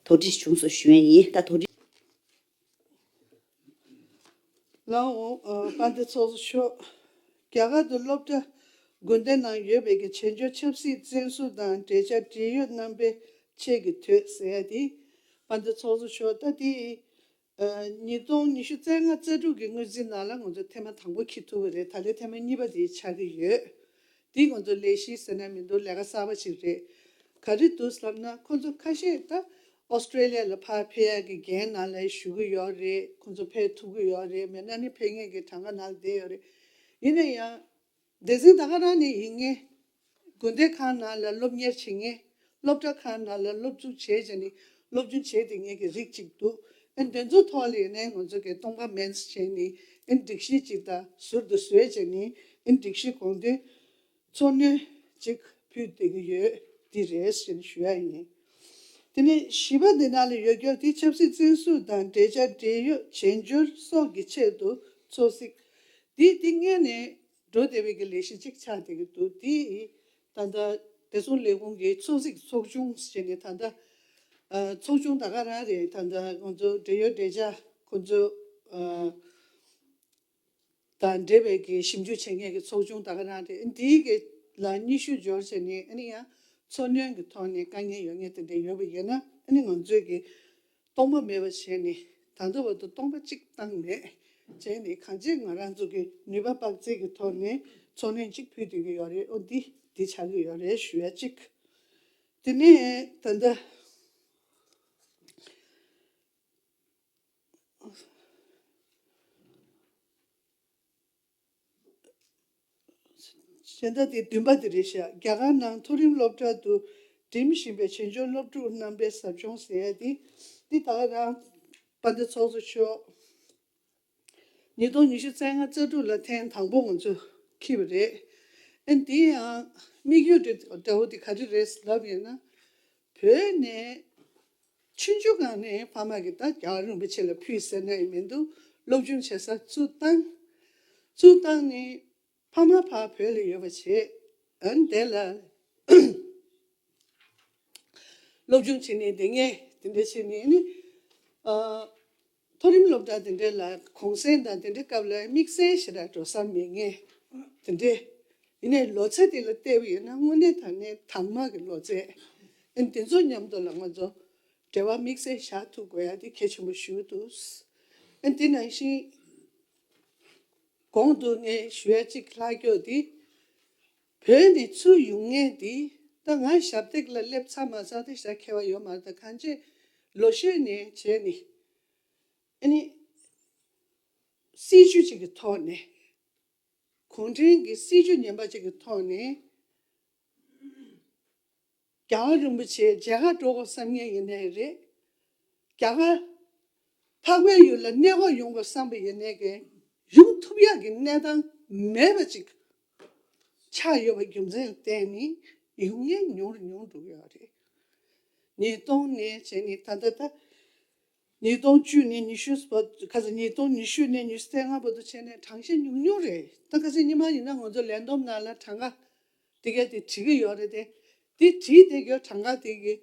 དོགས་འདྲི་བྱུང་སོང་ཞུ་ཡས་ཡིན། ད་དོགས་འདྲི། ལའོ། ཨ་དཔལ་ལྡན་ཚོགས་གཙོ་མཆོག་རྒྱ་གར་དུ་སློབ་གྲྭ་དགོན་སྡེ་ནང་ཡོད་པའི་གི་བྱེས་འབྱོར་ཆབ་སྲིད་བཙོན་ཟུར་དང་འབྲེལ་ཆགས་འབྲེལ་ཡོད་རྣམ་པའི་ཆེད་ཀྱི་དོད་ཟེར་ཡ་དེ་དཔལ་ལྡན་ཚོགས་གཙོ་མཆོག་ད་དེ། ཨ་ཉིས་སྟོང་ཉི་ཤུ་རྩ་ལྔ་རྩ་དྲུག་གི་སྔོན་རྩིས་ནང་ལ་ང་ཚོ་ཐེངས་མ་དང་པོ་འཁྱེར་ཐུབ་པ་རེད། ད་ལོའི་ཐེངས་མ་གཉིས་པ་དེ་ཆགས་ཀྱི་ཡོད། འདི་ང་ཚོ་ལས་གཞི་ཟེར་ན་མི་འདུག་ལས་ཀ་གསར་པ་ཞིག་རེད། ག་རེ་འདུག་ལབ་ན་ཁོ་ཚོ་ཁ་ཤས་ད་ཨོ་སི་ཀྲེ་ལི་ཡ་ལ་ཕར་ཕེབས་ཡག་གི་འགན་ནང་ལ་ཞུགས་ཀྱི་ཡོད་རེད། ཁོ་ཚོ་ཕེབས་ཐུབ་ཀྱི་ཡོད་རེད། མེད་ན་ནི་ཕེབས་མཁན་གྱི་གྲངས་ཀ་ནང་ལ་བསྡད་ཡོད་རེད། ཡིན་ན་ཡང་། སྡེ་ཚན་ད་ག་རང་ནས་ཡིན་ངེས། དགོན་སྡེ་ཁག་ནང་ལ་སློབ་གཉེར་བྱེད་ངེས། སློབ་གྲྭ་ཁག་ནང་ལ་སློབ་འཇུག་བྱས་བྱས་ནས་སློབ་སྦྱོང་བྱས་བསྡད་མཁན་གྱི་རིགས་གཅིག་འདུག་ཨ་འདི་ཚོ་ཐོག་ལ་ཡིན་ནའི་ང་ཚོ་གི་སྟོང་པ་མིན་བྱས་ནས་ཨ་སྒྲིག་གཞི་གཅིག་དང་ཟུར་དུ་བཟོས་བྱས་ནས་ཨ་སྒྲིག་གཞི་དགོངས་དོན་ཚོགས་སྣོན་གཅིག་ཕུལ་བསྡད་ཀྱི་ཡོད། འདི་རེད་ཟེར་ནས་ཞུ་ཡ་ཡིན། དེ་ནས་བཞི་པ་འདི་ནང་ལ་ཡོད་རྒྱུ་དེ་ཆབ་སྲིད་བཙོན་ཟུར་དང་འབྲེལ་ཆགས་འབྲེལ་ཡོད་བྱེས་འབྱོར་སོགས་ཀྱི་ཆེད་དུ་ཚོགས་གཟིགས། འདི་འདི་སྔོན་ནས་འགྲོ་བསྡད་པའི་གི་ལས་གཞི་གཅིག་ཆགས་བསྡད་ཀྱི་འདུག་འདི་ད་ལྟ་བདེ་སྲུང་ལས་ཁུངས་ཀྱི་ཚོགས་གཟིགས་ཚོགས་ཆུང་ཟེར་ནས་ད་ལྟ་ཨ་ཚོགས་ཆུང་ད་ག་རང་རེད། ད་ལྟ་ང་ཚོ་འབྲེལ་ཡོད་འབྲེལ་ཆགས་ཁོ་ཚོ་ཨ་དང་འབྲེལ་བའི་གི་ཞིབ་འཇུག་བྱེད་མཁན་གྱི་ཚོགས་ཆུང་ད་ག་རང་རེད། འདིའི་གི་ལ་སྙན་ཞུ་འབྱོར་བྱས་ནས་ཨ་ནི་ཡང་ཚོགས་སྣོན་གྱི་ཐོག་ནས་དཀའ་ངལ་ཡོད་མཁན་དེ་འདྲ་ཡོད་པ་ཡིན་ན་ཨ་ནི་ང་ཚོས་གི་སྟོང་པ་མེད་པ་བྱས་ནས་ད་ལྟ་བར་དུ་སྟོང་པ་གཅིག་བཏང་མེད། བྱས་ནས་གང་ཅི་ང་རང་ཚོ་གི་ནུས་པ་དཔག་ཚད་ཀྱི་ཐོག་ནས་ཚོགས་སྣོན་གཅིག་ཕུལ་བསྡད་ཀྱི་ཡོད་རེད། ཨོ་འདི་འདི་ཆགས་ཀྱི་ཡོད་རེད་ཞུ་ཡ་གཅིག་དེ་ནས་ད་ལྟ་གཞན་དག་དེ་བདུན་པ་དེ་རེད་ཤག་རྒྱ་གར་ནང་མཐོ་རིམ་སློབ་གྲྭ་དུ་འགྲིམ་བཞིན་པའི་བྱེས་འབྱོར་སློབ་ཕྲུག་རྣམ་པའི་ཟབ་སྦྱོང་ཟེར་ཡ་དེ་འདི་ད་ག་རང་དཔལ་ལྡན་ཚོགས་གཙོ་མཆོག་ཉིས་སྟོང་ཉི་ཤུ་རྩ་ལྔ་རྩ་དྲུག་ལ་ཐེངས་དང་པོ་ང་ཚོ་འཁྱེར་བ་རེད། ཨ་འདི་ཡང་དམིགས་ཡུལ་འདྲ་བོ་དེ་ག་རེ་རེད་ལབ་ཡོད་ན། བོད་ནས་ཆུང་ཆུང་སྒང་ནས་ཕ་མ་གིས་ད་རྒྱལ་བ་རིན་པོ་ཆེ་ལ་ཕུལ་ཟེར་ན་ཡང་མི་འདུག་སློབ་སྦྱོང་བྱེད་ས་བཙུགས་བཏང་། བཙུགས་བཏང་ནས་ཕ་མ་ཕར་བོད་ལ་ཡོད་པ་བྱས། ཨ་ནི་དེ་ལ་སློབ་སྦྱོང་བྱེད་ནས་བསྡད་མཁན་དེ་འདྲ་བྱས་ནས་ནི་ཨ། མཐོ་རིམ་སློབ་གྲྭ་དེ་འདྲ་ལ་གུང་སེང་དང་དེ་འདྲའི་སྐབས་ལ་དམིགས་བསལ་ཞེ་དྲག་འགྲོ་ས་མེད་ངེས་དེ་འདྲས། ཡིན་ནའི་ལོ་ཚད་དེ་ལ་བལྟས་པ་ཡིན་ན་དངོས་གནས་དྲང་གནས་དྭངས་མ་གི་ལོ་ཚད། ཨ་ནི་དེ་ཚོ་མཉམ་དུ་ལ་ང་ཚོ་འབྲེལ་བ་དམིགས་བསལ་བཞག་ཐུབ་དགོས་ཡ་དེ་གལ་ཆེན་པོ་ཞིག་འདུག་ཨ་ནི་དེ་ནང་བཞིན་གོང་དུ་ངས་ཞུ་ཡ་གཅིག་ལྷག་རྒྱུ་དེ་བོད་ནས་ཚུར་ཡོང་མཁན་དེ་ད་ང་ཞབས་སྟེགས་ལ་སླེབས་ཚར་མ་ཚར་དེ་ཞེ་དྲག་ཁྱད་པར་ཡོད་མ་རེད། ད་གང་ཅི་ལོ་ཤས་ནས་བྱས་ནས། ཨ་ནི། སྲིད་ཇུས་གཅིག་གི་ཐོག་ནས། གུང་ཁྲན་གྱི་སྲིད་ཇུས་ངན་པ་གཅིག་གི་ཐོག་ནས། རྒྱལ་བ་རིན་པོ་ཆེ་མཇལ་ཁ་འགྲོ་དགོས་བསམ་མཁན་ཡིན་ནའི་རེད། རྒྱ་གར་འཕགས་པའི་ཡུལ་ལ་གནས་སྐོར་ཡོང་དགོས་བསམ་པ་ཡིན་ནའི་གི་ཡོང་ཐུབ་ཡག་གི་གནས་སྟངས་མེད་པ་ཅིག་ཆགས་ཡོད་པའི་རྒྱུ་མཚན་ལ་བརྟེན་ནས་ཡོང་མཁན་ཉུང་རུ་ཉུང་རུ་འགྲོ་གི་ཡོད་རེད། ཉིས་སྟོང་ནས་བྱས་ནས་ད་ལྟ་ད། ཉིས་སྟོང་བཅུ་ནས་ཉི་ཤུ་བར་དུ། ཁ་སང་ཉིས་སྟོང་ཉི་ཤུ་ནས་ཉི་ཤུ་རྩ་ལྔ་བར་དུ་བྱས་ནས་གྲངས་ཀ་ཉུང་ཉུང་རེད། ད་ཁ་སང་ཉི་མ་ཡིན་ན་ང་ཚོ་ལས་བསྡོམས་ནང་ལ་གྲངས་ཀ་དེ་གས་དེ་བྲིས་ཀྱི་ཡོད་རེད་དེ། དེ་བྲིས་དེ་གའི་གྲངས་ཀ་དེ་གི་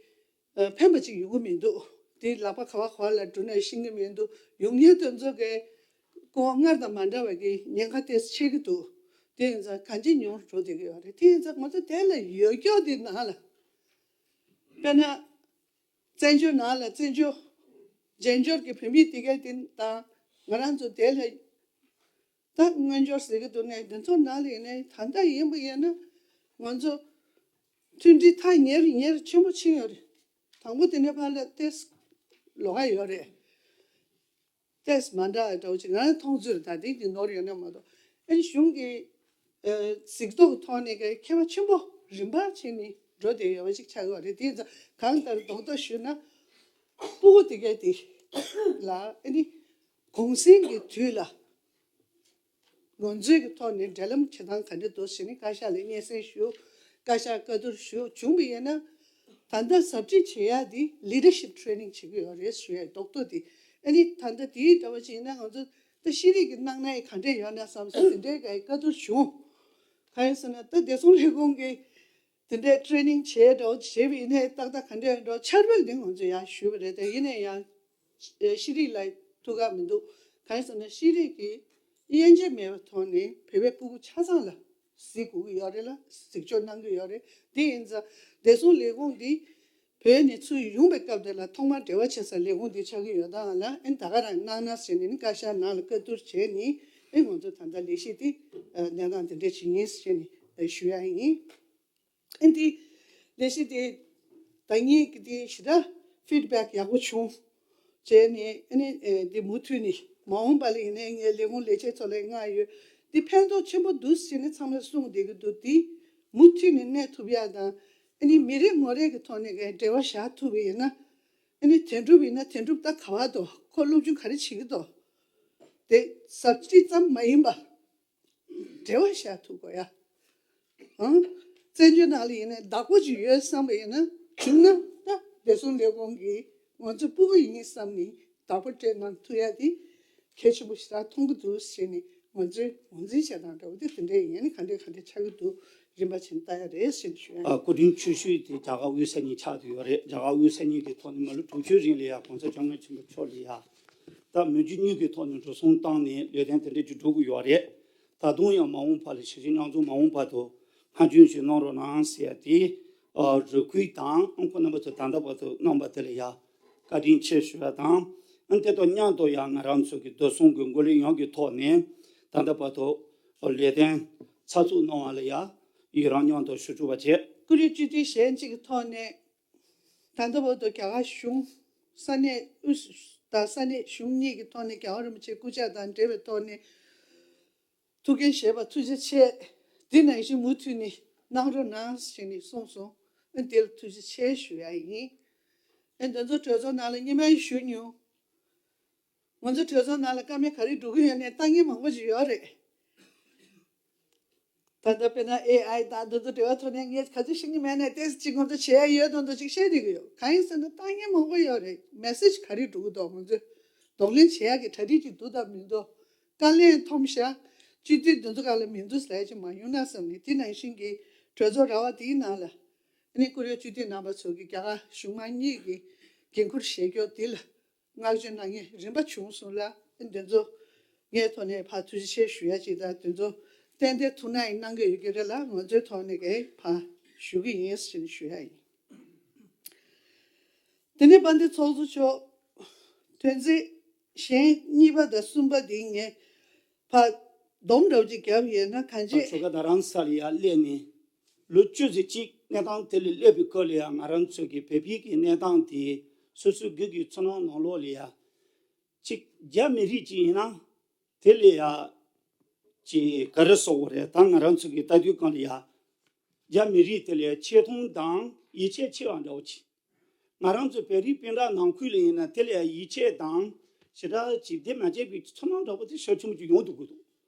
ཨ་ཕན་པ་ཅིག་ཡོང་གི་མི་འདུག་དེ་ལག་པ་ག་བ་ག་བ་ལ་འགྲོ་ནས་ཤེས་ཀྱི་མི་འདུག་ཡོང་མཁན་དེ་ཚོ་གི་སྐུ་དབང་སྔར་དང་མ་འདྲ་བ་གི་ཉེན་ཁ་དེ་ཆེ་གི་འདུག་དེ་ཡིན་ཙང་གང་ཅི་ཉུང་རུ་འགྲོ་བསྡད་ཀྱི་ཡོད་རེད། དེ་ཡིན་ཙང་ང་ཚོ་དེ་ལ་ཡོད་སྐྱོ་དེ་ནང་ལ་དཔེར་ན། བཙན་བྱོལ་ནང་ལ་བཙན་བྱོལ། རྒྱལ་འབྱོར་གྱི་བོད་མི་དེ་གས་དེ་དང་ང་རང་ཚོ་དེ་ལ་ད་དངུལ་འབྱོར་ཟེར་གྱི་འདུག་ནས། དེ་ཚོ་ནང་ལ་ཡིན་ནའི་ད་ལྟ་ཡིན་པ་ཡིན་ན་ང་ཚོ་མཐུན་སྒྲིལ་ཐག་ཉེ་རུ་ཉེ་རུ་ཆེན་པོ་ཕྱིན་ཡོད་རེད། དང་པོ་དེ་ནས་ཕར་ལ་ཏེས་ལོགས་ཀ་ཡོད་རེད། ཏེས་མ་འདྲ་འདྲ་བོ་ཅིག་ང་རང་མཐོང་ཚུལ་རེད། ད་དེ་གི་ནོར་ཡོད་ན་མ་གཏོགས། ཨ་ནི་གཞུང་གི་ཨ་གཟིགས་རྟོག་ཐོག་ནས་ཀྱི་ཁྱད་པར་ཆེན་པོ་རིམ་པར་ཕྱིན་ནས་འགྲོ་བསྡད་ཡོད་པ་ཞིག་ཆགས་ཡོད་རེད། དེ་ཚོ་གང་ལྟར་རྡོག་རྡོག་ཞུས་ན། སྤུ་གུ་དེ་གས་དེ་ལ་ཨ་ནི་གུང་སེང་གི་དུས་ལ་ང་ཚོའི་གི་ཐོག་ནས་འབྲེལ་ལམ་བྱེད་སྟངས་ག་འདྲ་འདུག་ཟེར་ནས་བཀའ་ཤག་ལ་སྙན་སེང་ཞུ། བཀའ་ཤག་བཀའ་བསྡུར་ཞུ། བྱུང་བ་ཡིན་ན་ད་ལྟ་ཟབ་ཁྲིད་བྱེད་ཡ་དེ་leadership training བྱེད་ཀྱི་ཡོད་རེད་ཞུ་ཡ་རྡོག་རྡོག་དེ། ཨ་ནི་ད་ལྟ་དེའི་འདྲ་བ་ཅིག་ཡིན་ན་ང་ཚོ་ད་ཤེས་རིག་གི་གནང་ན་ཡི་ག་འདྲས་ཡོད་ན་བསམ་སོང་། དེ་འདྲའི་གི་བཀའ་བསྡུར་བྱུང་། གང་ཡིན་ཟེར་ན་ད་བདེ་སྲུང་ལས་ཁུངས་ཀྱི་དེ་འདྲའི་training བྱས་འགྲོ་བྱས་པ་ཡིན་ནའི་ཏག་ཏག་ག་འདྲས་འགྲོ་འཆར་འགོད་འདི་ང་ཚོ་ཡང་ཞུས་པ་རེད། དེ་ཡིན་ནའི་ཡང་ཤེས་རིག་ལ་ཐུགས་ཁག་མི་འདུག་གང་ཡིན་ཟེར་ན་ཤེས་རིག་གི་དབྱེ་འབྱེད་མེད་པའི་ཐོག་ནས་བོད་པའི་སྤུ་གུ་ཆ་ཚང་ལ་གཟིགས་དགོས་ཀྱི་ཡོད་རེད་ལ། གཟིགས་སྐྱོང་གནང་གི་ཡོད་རེད། དེ་ཡིན་ཙང་བདེ་སྲུང་ལས་ཁུངས་འདི་བོད་ནས་ཚུར་ཡོང་པའི་སྐབས་དེ་ལ་ཐོག་མར་འབྲེལ་བ་བྱེད་ས་ལས་ཁུངས་འདི་ཆགས་ཀྱི་ཡོད་སྟངས་ལ་ཨེ་ད་ག་རང་གནང་ན་ཟེར་ནས་ནི་བཀའ་ཤག་ནང་ལ་བཀའ་བསྡུར་བྱས་ནས་ཨེ་ང་ཚོ་ད་ལྟ་ལས་གཞི་འདི་གནས་སྟངས་དེ་འདྲ་བྱེད་ངེས་ཟེར་ནས་ཞུ་ཡ་ཡིན། ཨེ་འདི་ལས་གཞི་དེ་ད་ངེད་ཀྱི་དེ་ཞེ་དྲག་feedback ཡག་པོ་བྱུང་བྱས་ནས་ཨ་ནི་ཨེ་འདི་མུ་མཐུད་ནས་མ་འོངས་པ་ལ་ཡིན་ནའི་ངའི་ལས་ཁུངས་ལས་བྱེད་ཚོ་ལ་མངགས་ཡོད། འདི་ཕན་ཐོགས་ཆེན་པོ་འདུག་ཟེར་ནས་ཚང་མས་གསུངས་བསྡད་ཀྱི་འདུག་འདི་མུ་མཐུད་ནས་གནས་ཐུབ་ཡ་དང་ཨ་ནི་མི་རེ་ངོ་རེ་གི་ཐོག་ནས་ཀྱི་འབྲེལ་བ་བཞག་ཐུབ་པ་ཡིན་ན། ཨ་ནི་དོན་གྲུབ་ཡིན་ན་དོན་གྲུབ་ད་ག་བ་འདུག་ཁོ་སློབ་སྦྱོང་ག་རེ་བྱེད་ཀྱི་འདུག་དེ་ཟབ་ཁྲིད་ཙམ་མ་ཡིན་པ། འབྲེལ་བ་བཞག་ཐུབ་དགོས་ཡ། ཨང་། བཙན་བྱོལ་ནང་ལ་ཡིན་ན་བདག་པོ་ཅིག་ཡོད་བསམ་པ་ཡིན་ན་བྱུང་ན་ད་བདེ་སྲུང་ལས་ཁུངས་ཀྱིས་ང་ཚོ་སྤུ་གུ་ཡིན་བསམ་ནས་བདག་པོ་སྤྲད་གནང་ཐུབ་ཡ་དེ་གལ་ཆེན་པོ་ཞེ་དྲག་མཐོང་གི་འདུག་ཟེར་ནས་ང་ཚོའི་ངོས་འཛིན་བྱེད་སྟངས་འདྲ་བོ་དེ་དེ་འདྲ་ཡིན་ན་ག་འདྲས་ག་འདྲས་ཆགས་ཀྱི་འདུག་རིམ་པ་བྱས་ནས་ལྟ་ཡ་རེད་ཟེར་ནས་ཞུ་ཡ་ཡིན། ཨ། སྐུ་དྲིན་ཆེ་ཤོས་དེ་རྒྱ་གར་དབུས་ས་གཉིས་ཆགས་བསྡད་ཡོད་རེད། རྒྱ་གར་དབུས་ས་གཉིས་ཀྱི་ཐོག་ནས་མ་ལོ་དྲུག་ཅུའི་རིང་ལ་ཡ་༸གོང་ས་༸སྐྱབས་མགོན་ཆེན་པོ་མཆོག་ལ་ཡ་ད་མི་རྒྱུ་དངོས་ཀྱི་ཐོག་ནས་འགྲོ་སོང་བཏང་ནས་ལས་དོན་དེ་འདྲ་ཅིག་སྒྲུབ་ཀྱི་ཡོད་རེད། ད་དུང་ཡང་མ་འོངས་པ་ལ་ཞི་བདེ་མཉམ་འཛོམས་མ་འོངས་བར་དུ་སྔ་རྒྱུན་ཞིག་གནང་རོགས་གནང་ཟེར་ཡ་དེ་ཨ་རེ་སྐུལ་དང་ཨང་ཁོ་རྣམ་པ་ཚོ་ད་ལྟ་བར་དུ་གནང་པ་དེ་ལ་ཡ་བཀའ་དྲིན་ཆེ་ཞུ་བ་དང་། ཨ་དེ་དང་མཉམ་དུ་ཡང་ང་རང་ཚོ་གི་བདེ་སྲུང་གི་འགོ་ལས་ཡོངས་ཀྱི་ཐོག་ནས་ད་ལྟ་བར་དུ་ལས་དོན་ཚགས་ཚུད་གནང་བ་ལ་ཡ་ཡི་རང་མཉམ་དུ་ཞུ་བཅུག་པ་བྱས། ཀུ་རེ་སྤྱི་འཐུས་གཞན་གཅིག་གི་ཐོག་ནས་ད་ལྟ་བར་དུ་རྒྱ་གར་གཞུང་ས་གནས་དབུས་དང་ས་གནས་གཞུང་གཉིས་ཀྱི་ཐོག་ནས་རྒྱལ་བ་རིན་པོ་ཆེའི་སྐུ་ཕྱག་དང་འབྲེལ་བའི་ཐོག་ནས། ཐུགས་འགན་བཞེས་པ་ཐུགས་རྗེ་ཆེ། འདི་ནང་བཞིན་མུ་མཐུད་ནས་གནང་རོགས་གནང་ཞེས་ནས་གསུངས་སོང་། ཨ་འདི་ལ་ཐུགས་རྗེ་ཆེ་ཞུ་ཡ་ཡིན། ཨ་འདི་ཚོ་གྲོས་ཚོགས་ནང་ལ་སྔོན་མ་ཞུ་མྱོང་། ང་ཚོ་གྲོས་ཚོགས་ནང་ལ་བཀའ་མོལ་ག་རེ་འགྲོ་གི་ཡོད་ནའི་ལྟ་མཁན་མང་པོ་ཞིག་ཡོད་རེད། ད་ལྟ་དཔེར་ན་ཨེ་ཨའི་དང་འདི་ཚོ་འབྲེལ་བ་ཐོག་ནས་ངས་ག་ཚོད་ཤེས་ཀྱི་མེད་ནའི་ཏོག་ཙམ་ཅིག་ང་ཚོ་བྱེད་ཡ་ཡོད་དང་འདུག་ཅིག་བཤད་བསྡད་ཀྱི་ཡོད། གང་ཡིན་ཟེར་ན་ལྟ་མཁན་མང་པོ་ཡོད་རེད། མེ་སེ་ཇི་ག་རེ་འགྲོ་གི་འདུག་ང་ཚོས་གདོང་ལེན་བྱེད་ཡ་གི་གྲ་སྒྲིག་ཅིག་འདུག་དང་མི་འདུག་དཀའ་ལས་འཐོམ་ཤག་སྤྱི་འཐུས་འདི་ཚོ་སྒང་ལ་མི་འདུག་ཟེར་ཡ་ཅིག་མ་ཡོང་ན་བསམ་ནས། དེ་ནང་བཞིན་གྱི་གྲོས་ཚོགས་ར་བ་དེའི་ནང་ལ་ཨ་ནི་བཀུར་འོས་སྤྱི་འཐུས་རྣམ་པ་ཚོ་གིས་རྒྱ་གར་གཞུང་མང་གཉིས་ཀྱི་འགན་འཁུར་བཞེས་སྐྱོང་དེ་ལ་བསྔགས་བརྗོད་གནང་མཁན་རིམ་པ་བྱུང་སོང་ལ། ཨ་འདི་ཚོ་ངའི་ཐོག་ནས་ཕར་ཐུགས་རྗེ་ཆེ་ཞུ་ཡ་ཅིག་དང་། འདི་ཚོ་ཏན་ཏན་ཐུགས་སྣང་ཡང་གནང་གི་ཡོད་ཀྱི་རེད་ལ། ང་ཚོའི་ཐོག་ནས་ཀྱང་ཕར་ཞུ་གི་ཡིན་ཟེར་ནས་ཞུ་ཡ་ཡིན། དེ་ནས་དཔལ་ལྡན་ཚོགས་གཙོ་མཆོག་དོན་ཚན་གཞན་གཉིས་པ་དང་གསུམ་པ་དེ་ངས་ཕར་སྡོམ་འདྲ་བོ་ཅིག་བརྒྱབ་ཡོད་ན་གང་ཅི། ཆོལ་ཁ་རྡ་རམ་ས་ལ་ཡར་སླེབས་ནས་ལོ་བཅུ་ཙམ་ཅིག་གནས་སྟངས་དེ་ལ་སླེབས་པའི་སྐབས་ལ་ཡང་ང་རང་ཚོ་གི་བོད་པའི་གི་གནས་སྟངས་དེ་སོ་སོའི་སྒེར་གྱི་ཚོར་སྣང་ནང་ལོགས་ལ་ཡ་ཅིག་རྒྱ་མི་རིགས་ཅིག་ཡིན་ན་དེ་ལ་ཡ་ཅིག་ག་རེ་ཟེར་དགོས་རེད། ད་ང་རང་ཚོ་གི་ལྟ་དུས་སྒང་ལ་ཡ་རྒྱ་མི་རིགས་དེ་ལ་ཡ་ཆེ་མཐོང་དང་ཡིད་ཆེས་ཆེ་བ་འདྲ་བོ་ཅིག་ང་རང་ཚོ་བོད་རིགས་སྤུན་ཟླ་ནང་ཁུལ་ལ་ཡིན་ན་དེ་ལ་ཡ་ཡིད་ཆེས་དང་ཞེ་དྲག་ཅིག་དེ་མ་བྱས་པའི་ཚོར་སྣང་འདྲ་པོ་དེ་ཤུགས་ཆེན་པོ་ཅིག་ཡོང་སྡོད་ཀྱི་འདུག་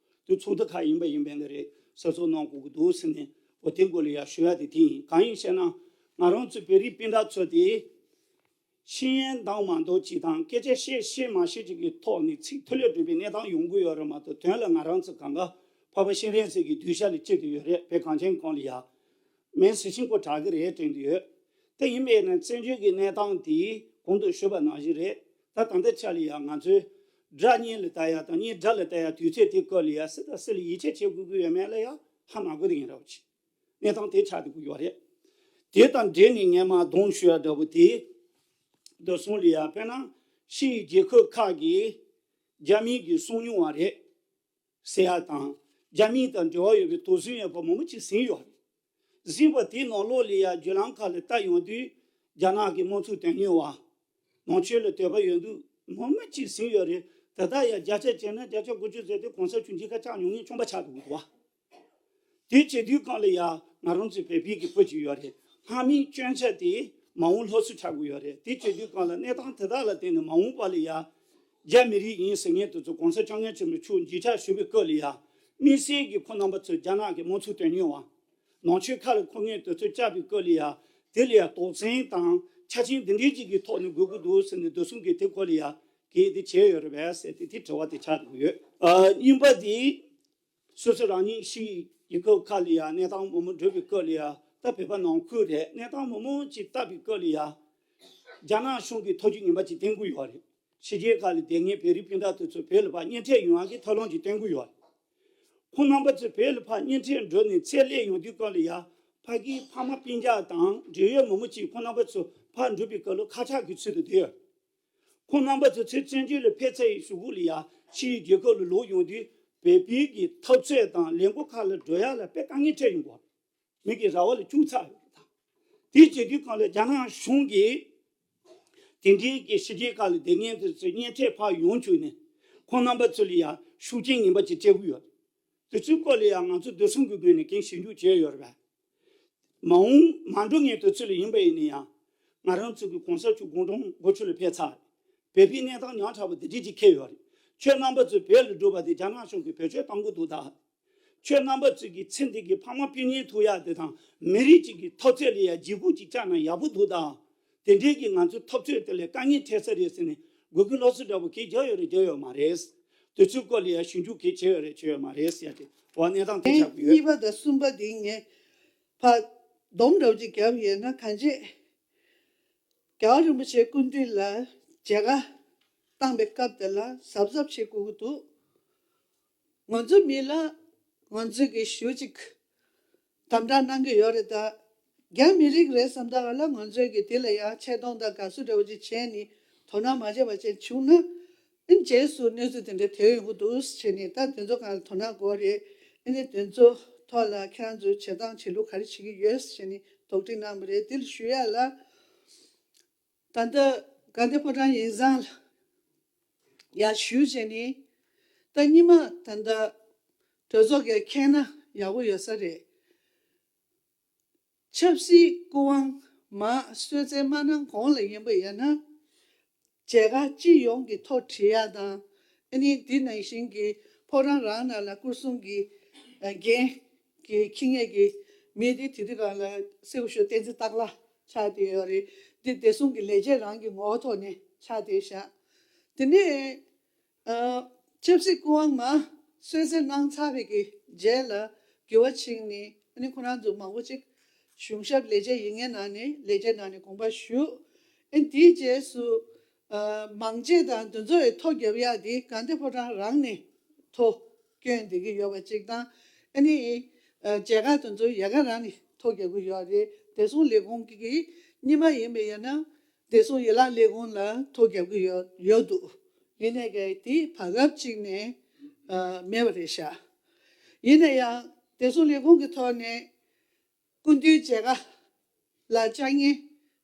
དེ་ཚོགས་འདུ་ཁག་ཡིན་པ་ཡིན་པ་འདི་རེད། གསར་ཚོགས་གནང་དགོས་ཀྱི་འདུག་ཟེར་ནས་འོ་དེ་སྐོར་ལ་ཡ་ཞུ་ཡ་དེ་དེ་ཡིན། གང་ཡིན་ཟེར་ན་ང་རང་ཚོ་བོད་རིགས་སྤུན་ཟླ་ཚོ་དེ་ ཤེས་ཡོན་འདང་མ་འདོད་ཅིག་དང་སྐད་ཆ་བཤད་ཤེས་མ་ཤེས་ཅིག་གི་ཐོག་ནས་ཚིག་ཐོ་ལེ་འགྲོ་བའི་གནས་སྟངས་ཡོང་གི་ཡོད་རེད་མ་གཏོགས། དོན་ལ་ང་རང་ཚོ་གང་ག་འཕགས་པ་སྤྱན་རས་གཟིགས་ཀྱི་གདུལ་བྱ་ལ་གཅིག་ཏུ་ཡོད་རེད། བོད་གངས་ཅན་གང་ལ་ཡ་མེ་སི་ཤིང་ཀོ་དྲག་གི་རེད་དྲན་གྱི་ཡོད། དེ་ཡིན་པས་ན་བཙན་བྱོལ་གྱི་གནས་སྟངས་དེ་གོང་དུ་ཞུས་པ་ནང་བཞིན་རེད། ད་ད་ལྟ་ཆ་ལ་ཡ་ང་ཚོའི་དགྲ་གཉེན་ལ་ལྟ་ཡ་དང་གཉེན་དགྲ་ལ་ལྟ་ཡ་དུས་ཚོད་དེ་སྐབས་ལ་ཡ་སུ་དང་སུ་ལ་ཡིད་ཆེས་བྱེད་དགོས་ཀྱི་ཡོད་མེད་ལ་ཡ་ཧ་མ་གོ་དེ་ཡིན་ར་བ་ཆེ། གནས་སྟངས་དེ་ཆགས་བསྡད་ཀྱི་ཡོད་རེད། དེ་དང་འབྲེལ་ནས་ངས་མར་གདོང་ཞུ་ཡ་འདྲ་བོ་དེ། རྡོ་སྲུང་ལ་ཡ་དཔེར་ན་ཕྱིའི་རྒྱལ་ཁབ་ཁག་གིས་རྒྱ་མིའི་གི་སྲུང་སྐྱོང་བ་རེད་ཟེར་ཡ་དང་། རྒྱ་མི་དང་འབྲེལ་བ་ཡོད་པའི་དོགས་ཟོན་ཡོད་པ་མང་པོ་ཅིག་ཟིན་ཡོད་རེད། ཟིན་པ་དེའི་ནང་ལོགས་ལ་ཡ་བརྒྱུད་ལམ་ཁག་ལ་ལྟ་ཡོང་དུས་རྒྱ་ནག་གི་དམངས་གཙོ་དོན་གཉེར་བ། ནང་ཆོས་ལ་དད་པ་ཡོད་འདུག་མང་པོ་ཅིག་ཟིན་ཡོད་རེད། ད་ལྟ་ཡ་བརྒྱ་ཆ་བྱས་ན་བརྒྱ་ཆ་དགུ་བཅུ་ཟེར་དུས་གོང་ས་མཆོག་འདི་ཁ་བཅག་མྱོང་མཁན་ཆུང་པ་ཆགས་འདུག་གོ། དེ་བྱེད་དུས་གང་ལ་ཡ་ང་རང་ཚོའི་བོད་པའི་གི་བུ་ཅིག་ཡོད་རེད། སྔ་མའི་སྐྱོན་ཆ་དེ་མ་འོངས་སླར་གསོ་ཆགས་དགོས་ཡོད་རེད། དེ་བྱེད་དུས་གང་ལ་གནས་སྟངས་དེ་དག་ལ་བརྟེན་ནས་མ་འོངས་པ་ལ་ཡ་རྒྱ་མི་རིགས་ཡིན་ཟེར་མཁན་དེ་ཚོ་གོང་ས་སྐྱབས་མགོན་ཆེན་པོ་མཆོག་མཇལ་འཕྲད་ཞུ་བའི་སྐབས་ལ་ཡ་དམིགས་བསལ་གྱི་ཁོང་རྣམ་པ་ཚོས་རྒྱ་ནག་གི་དམངས་གཙོ་དོན་གཉེར་བ། ནང་ཆོས་ཁ་ལ་འཁོར་མཁན་དེ་ཚོ་བཅར་བའི་སྐབས་ལ་ཡ་དེ་ལ་ཡ་དོགས་ཟོན་དང་ཆ་རྐྱེན་འདི་འདྲའི་ཅིག་གི་ཐོག་ནས་དགོས་ཀྱི་འདུག་ཟེར་ནས་རྡོ་སྲུང་གིས་དེ་སྐོར་ལ་ཡ་གལ་ཏེ་བྱས་ཡོད་རེད་པས་ཟེར་ཏེ་དེ་དྲི་བ་དེ་ཆགས་འདུག་ཡོད། ཨ་གཉིས་པ་དེ། སོ་སོ་རང་ཉིད་ཕྱིའི་རྒྱལ་ཁབ་ཁག་ལ་ཡ་གནས་སྟངས་མང་པོ་འགྲོ་བའི་སྐབས་ལ་ཡ། ད་བོད་པ་ནང་ཁུལ་རེད། གནས་སྟངས་མང་པོ་ཅིག་བལྟ་བའི་སྐབས་ལ་ཡ། རྒྱ་ནག་གཞུང་གིས་ཐབས་ཇུས་ངན་པ་ཅིག་བསྟན་གྱི་ཡོད་རེད། ཕྱི་རྒྱལ་ཁག་ལ་བསྡད་མཁན་བོད་རིགས་སྤུན་ཟླ་དེ་ཚོ་བོད་ལ་ཕར་གཉེན་འཕྲད་ཡོང་ཡག་གི་ཐབས་ལམ་ཅིག་བསྟན་གྱི་ཡོད་རེད། ཁོང་རྣམ་པ་ཚོ་བོད་ལ་ཕར་གཉེན་འཕྲད་འགྲོ་ནས་ཚེ་སླེབས་ཡོང་དུས་སྐབས་ལ་ཡ། ཕ་གིའི་ཕ་མ་སྤུན་ཀྱག་དང་འབྲེལ་ཡོད་མང་པོ་ཅིག་ཁོང་རྣམ་པ་ཚོ་ཕར་འགྲོ་བའི་སྐབས་ལ་ཁག་ཆག་གི་ཚུལ་དུ་བསྡད་ཡོད། ཁོང་རྣམ་པ་ཚོ་ཚུར་བཙན་བྱོལ་ལ་ཕེབས་ཚར་བའི་གཞུག་གུ་ལ་ཡ་ཕྱིའི་རྒྱལ་ཁབ་ལ་ལོག་ཡོང་དུས་བོད་པའི་གི་འཐབ་རྩོད་དང་ལས་འགུལ་ཁག་ལ་འགྲོ་ཡ་ལ་དཔེ་དཀའ་ངལ་འཕྲད་ཡོང་གི་ཡོད་རེད། མི་གི་ར་བ་ལ་བཅུག་ཚར་ཡོད་རེད་ད། དེ་བྱེད་དུས་གང་ལ་རྒྱ་ནག་གཞུང་གིས་དེ་འདྲའི་གི་ཕྱི་རྒྱལ་ཁག་ལ་བསྡད་མཁན་དེ་ཚོ་གཉེན་འཕྲད་ཕར་ཡོང་བཅུག་ནས་ཁོང་རྣམ་པ་ཚོ་ལ་ཡ་ཤུགས་རྐྱེན་ངན་པ་ཅིག་སྤྲད་གི་ཡོད་རེད། དེ་ཚོའི་སྐོར་ལ་ཡང་ང་ཚོ་རྡོ་སྲུང་གི་ངོས་ནས་གང་ཞིབ་འཇུག་བྱས་ཡོད་རེད་པས། མ་འོངས་མ་འགྲོ་ངེས་དུས་ཚོད་ལ་ཡིན་པ་ཡིན་ན་ཡང་། ང་རང་ཚོ་གི་གོང་ས་མཆོག་དགུང་གྲངས་དགུ་བཅུ་ལ་ཕེབས་ཚར། བོད་པའི་གནས་སྟངས་ཉག་ཕྲ་བ་འདི་འདྲ་ཅིག་འཁེལ་ཡོད་རེད། ཁྱོད་རྣམ་པ་ཚོ་བོད་ལ་འགྲོ་བ་དེ་རྒྱ་ནག་གཞུང་གིས་བེད་སྤྱོད་གཏོང་གི་འདུག་ད། ཁྱོད་རྣམ་པ་ཚོ་གི་ཚེ་འདི་གི་ཕ་མ་སྤུན་ཉེ་ཐུག་ཡག་དེ་དང་མི་རིགས་གཅིག་གི་འཐབ་རྩོད་ལ་ཡ་འཇིགས་སྐུལ་ཅིག་བཅག་ན་ཡག་པོ་འདུག་ད། དེ་འདྲའི་གི་ང་ཚོའི་འཐབ་རྩོད་དེ་ལ་དཀའ་ངལ་འཕྲད་ས་རེད་ཟེར་ནས་དགོས་མཁོ་སློབ་གསོ་འདྲ་བོ་གས་རྒྱག་ཡོད་རེད་རྒྱག་ཡོད་མ་རེད། དེ་ཚོའི་སྐོར་ལ་ཡང་ཞིབ་འཇུག་གས་བྱས་ཡོད་རེད་བྱས་ཡོད་མ་རེད་ཟེར་ཏེ་བ་གནས་སྟངས་དེ་ཆགས་ཀྱི་ཡོད། གཉིས་པ་དང་གསུམ་པ་དེ་ངས་ཕར་སྡོམ་འདྲ་བོ་ཅིག་བརྒྱབ་ཡོད་ན་གང་བྱེད། རྒྱལ་བ་རིན་པོ་ཆེ་སྐུ་མདུན་ལ་མཇལ་ཁ་བཏང་པའི་སྐབས་དེ་ལ་གཟབ་གཟབ་བྱེད་དགོས་ཀྱི་འདུག་ང་ཚོ་མི་ལ་ང་ཚོས་ཀྱི་ཞུ་ཅིག་དམ་དྲག་གནང་གི་ཡོད་རེད་ད། རྒྱ་མི་རིགས་རེད་བསམ་ད་ག་ལ་ང་ཚོས་ཀྱི་དེ་ལ་ཡང་ཆེ་མཐོང་དང་དགའ་བསུ་འདྲ་བོ་ཅིག་བྱས་ནས་དོ་སྣང་མ་བྱས་པ་ཅིག་བྱུང་ན། ཨིན་རྗེས་སུ་གནས་ཚུལ་དེ་འདྲ་ཐེབས་ཡོང་གི་འདུག་བྱས་ནས་ད་དེ་ཚོ་གང་ལ་དོ་སྣང་དགོས་རེད། ཨ་ནི་དེ་ཚོ་ཐོག་ལ་ཁྱེད་རང་ཚོའི་བྱེད་སྟངས་བྱེད་ལུགས་ག་རེ་བྱེད་ཀྱི་ཡོད་བྱས་ནས་དོགས་འདྲི་གནང་བ་རེད། དེ་ལ་ཞུ་ཡ་ལ། ད་ལྟ་དགའ་ལྡན་ཕོ་བྲང་ཡིག་ཚང་ལ་ཡར་ཞུས་བྱས་ནས་ད་སྔོན་མ་ད་ལྟ་གྲོས་ཚོགས་ཀྱིས་མཁྱེན་ན་ཡག་པོ་ཡོད་ས་རེད། ཆབ་སྲིད་སྐུ་དབང་མར་གསོལ་སྩལ་མ་གནང་གོང་ལ་ཡིན་པ་ཡིན་ན། མཇལ་ཁ་སྤྱི་ཡོངས་ཀྱི་ཐོག་བྲིས་ཡ་དང་། ཨ་ནི་འདི་ནང་བཞིན་གྱི་ཕོ་བྲང་རང་ནང་ལ་སྐུ་སྲུང་གི་འགན་གྱི་འཁྱེར་མཁན་གྱི་མི་དེ་དེ་དུས་སྒང་ལ་སེའུ་ཞོ་བསྟན་འཛིན་སྟག་ལྷ་ཆགས་བསྡད་ཡོད་རེད། འདི་བདེ་སྲུང་གི་ལས་བྱེད་རང་གི་ངོ་བོ་ཐོག་ནས་ཆགས་བསྡད་ཤག་དེ་ནས། ཨ། ཆབ་སྲིད་སྐུ་དབང་མར་གསོལ་སྩལ་གནང་ཚར་བའི་གི་རྗེས་ལ་འགྱུར་བ་ཕྱིན་ནས་ཨ་ནི་ཁོ་རང་ཚོ་མང་པོ་ཅིག་གཞུང་ཞབས་ལས་བྱེད་ཡིན་མཁན་ནང་ནས་ལས་བྱེད་ནང་ནས་དགོངས་པ་ཞུ། ཨ་ནི་དེའི་རྗེས་སུ་ཨ་མང་ཆེ་དང་དེ་ཚོ་ཡི་ཐོ་རྒྱབ་ཡག་དེ་དགའ་ལྡན་ཕོ་བྲང་རང་ནས་ཐོ་བསྐྱོན་བསྡད་ཀྱི་ཡོད་པ་ཅིག་དང་། ཨ་ནི་ཨ་མཇལ་ཁ་དེ་ཚོ་ཡལ་ག་རང་ནས་ཐོ་རྒྱབ་ཀྱི་ཡོད་རེད། བདེ་སྲུང་ལས་ཁུངས་ཀྱི་གི་སྔོན་མ་ཡིན་པ་ཡིན་ན། བདེ་སྲུང་ཡན་ལག་ལས་ཁུངས་ལ་ཐོ་རྒྱབ་ཀྱི་ཡོད་ཡོད་འདུག་ཡིན་ནའི་ག་དེ་བར་སྐབས་གཅིག་ནས་ཨ་མེད་པ་རེད་ཤག་ཡིན་ན་ཡང་བདེ་སྲུང་ལས་ཁུངས་ཀྱི་ཐོག་ནས་སྐུ་མདུན་མཇལ་ཁ་ལ་བཅར་མཁན་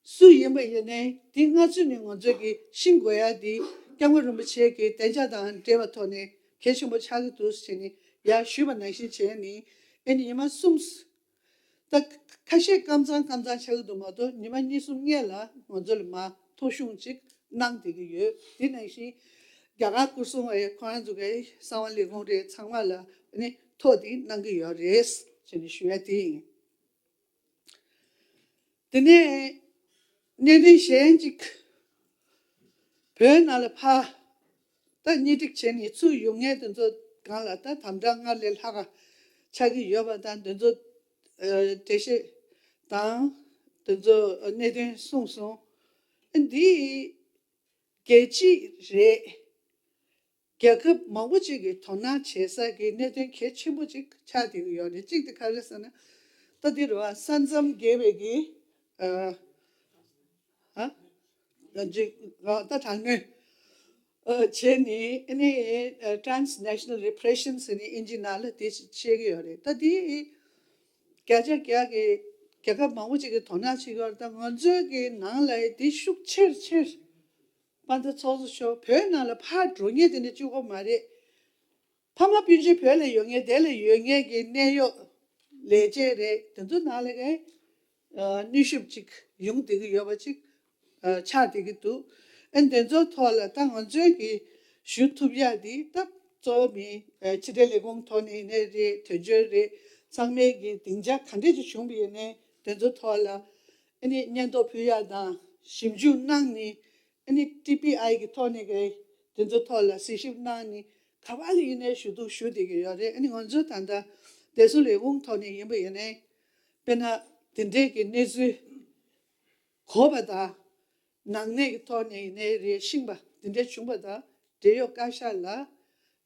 སུ་ཡིན་པ་ཡིན་ནའི་དེ་སྔ་ཚུད་ནས་ང་ཚོས་ཀྱི་ཤེས་དགོས་ཡ་དེ་སྐྱབས་མགོན་རིན་པོ་ཆེ་གི་གདན་འཇགས་དང་འབྲེལ་བའི་ཐོག་ནས་གལ་ཆེན་པོ་ཆགས་ཀྱི་འདུག་ཟེར་ནས་ཡར་ཞུས་པ་ནང་བཞིན་བྱས་ནས་ཨ་ནི་ཉི་མ་གསུམ། ད་ཁ་ཤས་ཀམ་ཚང་ཀམ་ཚང་ཆགས་ཀྱི་འདུག་མ་གཏོགས་ཉི་མ་གཉིས་གསུམ་སྔོན་ལ་ང་ཚོ་ལ་མར་ཐོ་གཞུང་ཅིག་གནང་བསྡད་ཀྱི་ཡོད། དེ་ནང་བཞིན་རྒྱ་གར་སྐུ་སྲུང་བས་ཁོ་རང་ཚོ་གི་གསང་བ་ལས་ཁུངས་རེད་ཚང་མ་ལ་ནི་ཐོ་དེ་གནང་གི་ཡོད་རེད་ཅེས་ནས་ཞུ་ཡ་དེ་ཡིན། དེ་ནས་གནད་དོན་གཞན་ཅིག་ བོད་ནང་ལ་ཕར་ད་གཉེན་སྒྲིག་བྱས་ནས་ཚུར་ཡོང་མཁན་དེ་ཚོ་སྒང་ལ་ད་དམ་དྲག་སྔར་ལས་ལྷག་ག་ཆགས་ཀྱི་ཡོད་པ་དང་། དེ་ཚོ་ཨ་འགྲེལ་བཤད་དང་དེ་ཚོ་གནད་དོན་གསུངས་སོང་། ཨ་འདི་རྒྱལ་སྤྱི་རེད། རྒྱལ་ཁབ་མང་པོ་ཅིག་གིས་དོ་སྣང་བྱེད་ས་གི་གནད་དོན་གལ་ཆེན་པོ་ཅིག་ཆགས་བསྡད་ཀྱི་ཡོད་རེད། གཅིག་དེ་ག་རེ་ཟེར་ན། ད་འདི་རེད་བ། ས་མཚམས་བརྒལ་བའི་གི་ཨ་ཨ་ཅིག་ཨ་ད་དྲག་གནོན་ཨ་བྱས་ནས། ཨ་ནི་ཨ་transnational repression ཟེར་ནས་ཨིན་ཇི་ནང་ལ་དེ་བཤད་ཀྱི་ཡོད་རེད། ད་དེ་བརྒྱ་ཆ་བརྒྱ་གི་རྒྱལ་ཁབ་མང་པོ་ཅིག་གིས་དོ་སྣང་བྱེད་ཀྱི་ཡོད་རེད། ད་ང་ཚོའི་གི་ནང་ལ་དེ་ཤུགས་ཆེར་ཆེར། དཔལ་ལྡན་ཚོགས་གཙོ་མཆོག་བོད་ནང་ལ་ཕར་འགྲོ་མཁན་དེ་འདྲ་གཅིག་པོ་མ་རེད། ཕ་མ་སྤུན་མཆེད་བོད་ལ་ཡོད་མཁན། དེ་ལ་ཡོད་མཁན་གྱི་གནད་གཡོག་ལས་བྱེད་རེད། དེ་ཚོ་ནང་ལ་གི་ཨ་ནུས་ཤུགས་ཅིག་ཡོང་བསྡད་ཀྱི་ཡོད་པ་ཅིག་ཨ་ཆགས་བསྡད་ཀྱི་འདུག་ཨ་དེ་ཚོ་ཐོག་ལ་ད་ང་ཚོས་ཀྱི་ཞུ་ཐུབ་ཡག་འདི་ད་གཙོ་བོ་མི་ཨ་ཕྱི་དྲིལ་ལས་ཁུངས་ཐོག་ནས་ཡིན་ནའི་རེད། དོན་གཅོད་རེད། ཚང་མས་ཀྱི་སྡིངས་ཆ་ག་འདྲས་ཅིག་བྱུང་བ་ཡིན་ནའི་དེ་ཚོ་ཐོག་ལ་ཨ་ནི་སྙན་ཐོ་ཕུལ་ཡག་དང་ཞིབ་འཇུག་གནང་ནས། ཨ་ནི་ཊི་པི་ཨའི་གི་ཐོག་ནས་གི་དེ་ཚོ་ཐོག་ལ་གཟིགས་ཞིབ་གནང་ནས། ག་པ་ལ་ཡིན་ནའི་ཞུ་གཏུག་ཞུ་བསྡད་ཀྱི་ཡོད་རེད། ཨ་ནི་ང་ཚོ་ད་ལྟ་བདེ་སྲུང་ལས་ཁུངས་ཐོག་ནས་ཡིན་པ་ཡིན་ནའི། དཔེར་ན་དེ་འདྲས་ཀྱི་གནས་ཚུལ་གོ་བ་དང་། ནང་གནས་ཀྱི་ཐོག་ནས་ཡིན་ནའི་རེད། ཤེས་པ་དེ་འདྲས་བྱུང་བ་དང་། འབྲེལ་ཡོད་བཀའ་ཤག་ལ།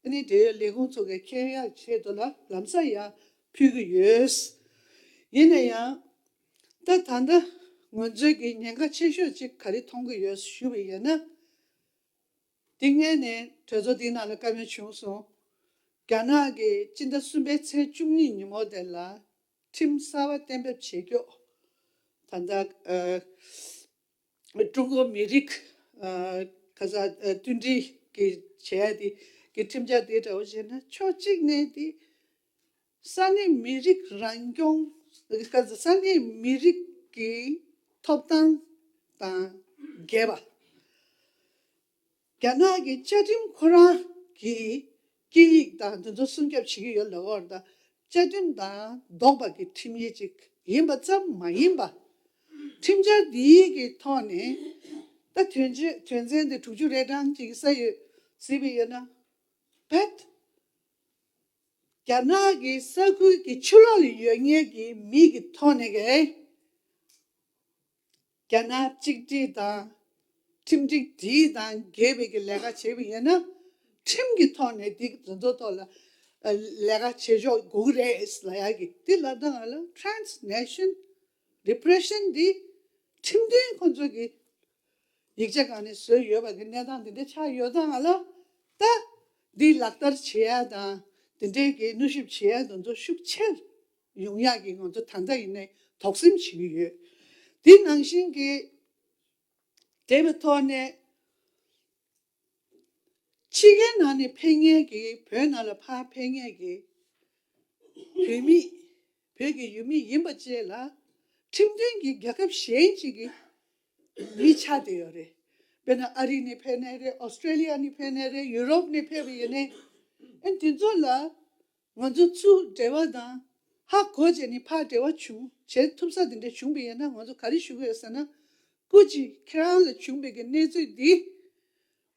ཨ་ནི་འབྲེལ་ཡོད་ལས་ཁུངས་ཚོ་གི་མཁྱེན་ཡག་ཆེད་དུ་ལ་ལམ་སང་ཡང་ཕུལ་གྱི་ཡོད། ཡིན་ན་ཡང་། ད་ད་ལྟ་ང་ཚོའི་གི་ཉེན་ཁ་ཆེ་ཤོས་ཅིག་ག་རེ་མཐོང་གི་ཡོད་ཞུ་བ་ཡིན་ན། དེ་སྔོན་ནས་གྲོས་ཚོགས་འདིའི་ནང་ལ་བཀའ་མོལ་བྱུང་སོང་། རྒྱ་ནག་གིས་སྤྱི་ཟླ་གསུམ་པའི་ཚེས་བཅུ་གཉིས་ཉིན་མོ་དེ་ལ་ཁྲིམས་གསར་པ་གཏན་འབེབས་བྱེད་རྒྱུ། ད་ལྟ་ཨ་ཀྲུང་གོ་མི་རིགས་ཨ་ག་ས་ཨ་མཐུན་སྒྲིལ་གྱི་བྱས་ཏེ་གི་ཁྲིམས་འཆར་དེ་འདྲ་བོ་བྱས་ན། ཕྱོགས་གཅིག་ནས་དེ་ས་གནས་མི་རིགས་རང་སྐྱོང་། ས་གནས་མི་རིགས་ཀྱི་ཐོབ་ཐང་དང་འགལ་བ། རྒྱ་ནག་གི་བཅའ་ཁྲིམས་ཁོ་རང་གི་སྐད་ཡིག་དང་དེ་ཚོ་སྲུང་སྐྱོབ་བྱེད་ཀྱི་ཡོད་ལབ་ཡོད་རེད། ད་བཅའ་ཁྲིམས་དང་ལྡོག་པ་གི་ཁྲིམས་ཡིག་ཅིག་ཡིན་པ་ཙམ་མ་ཡིན་པ། ཁྲིམས་འཆར་འདིའི་གི་ཐོག་ནས་ད་དོན་ཆེ་དོན་ཚན་དེ་དྲུག་ཅུ་རེ་གྲངས་ཅིག་ས་ཡོད་གཟིགས་པ་ཡིན་ན། བེད། རྒྱ་ནག་གི་ས་ཁུལ་གྱི་ཕྱི་ལོགས་ལ་ཡོད་མཁན་གྱི་མི་གི་ཐོག་ནས་གི་རྒྱ་ནག་གཅིག་སྒྲིལ་དང་ཁྲིམས་སྒྲིག་འདི་དང་འགལ་བའི་གི་ལས་ཀ་བྱས་པ་ཡིན་ན། ཁྲིམས་ཀྱི་ཐོག་ནས་འདི་དེ་ཚོ་ཐོག་ལ་ཨ་ལས་ཀ་བྱེད་ཆོག་དགོས་ཀྱི་རེད་ལབ་ཡག་གི་འདི་ལབ་སྟངས་ལ། transnational repression འདི་ཁྲིམས་མཐུན་ཁོང་ཚོ་གི་ཡིག་ཆ་སྒང་ནས་བཟོས་ཡོད་པ་གི་གནས་སྟངས་འདི་འདྲ་ཆགས་ཡོད་སྟངས་ལ། ད་འདི་ལག་བསྟར་བྱེད་ཡ་དང་དེ་འདྲའི་གི་གནོན་ཤུགས་བྱེད་ཡ་དེ་ཚོ་ཤུགས་ཆེར་ཡོང་ཡ་གི་ང་ཚོ་ད་ལྟ་ཡིན་ནའི་དོགས་ཟོན་བྱེད་ཀྱི་ཡོད། དེ་ནང་བཞིན་གི་འདས་པའི་ཐོག་ནས་ཕྱི་རྒྱལ་ནང་ནས་ཕེབས་མཁན་གྱི་བོད་ནང་ལ་ཕར་ཕེབས་མཁན་གྱི་བོད་མི། བོད་ཀྱི་ཡུལ་མི་ཡིན་པ་བཅས་ལ་ཁྲིམས་མཐུན་གྱི་རྒྱལ་ཁབ་གཞན་ཞིག་གི་མི་ཆགས་བསྡད་ཡོད་རེད། དཔེར་ན་ཨ་རི་ནས་ཕེབས་ནའི་རེད། ཨོ་སི་ཀྲེ་ལི་ཡ་ནས་ཕེབས་ནའི་རེད། ཡུ་རོབ་ནས་ཕེབས་པ་ཡིན་ནའི། ཨ་དེ་ཚོ་ལ་ང་ཚོ་ཚུར་འབྲེལ་བ་དང་ཧ་གོ་བྱས་ནས་ཕར་འབྲེལ་བ་བྱུང་བྱེད་ཐུབ་ས་དེ་འདྲ་བྱུང་བ་ཡིན་ན། ང་ཚོ་ག་རེ་ཞུ་གི་ཡོད་ཟེར་ན། སྐུ་མཁྱེན་ཁྱེད་རང་ལ་བྱུང་བའི་གི་གནས་ཚུལ་འདི།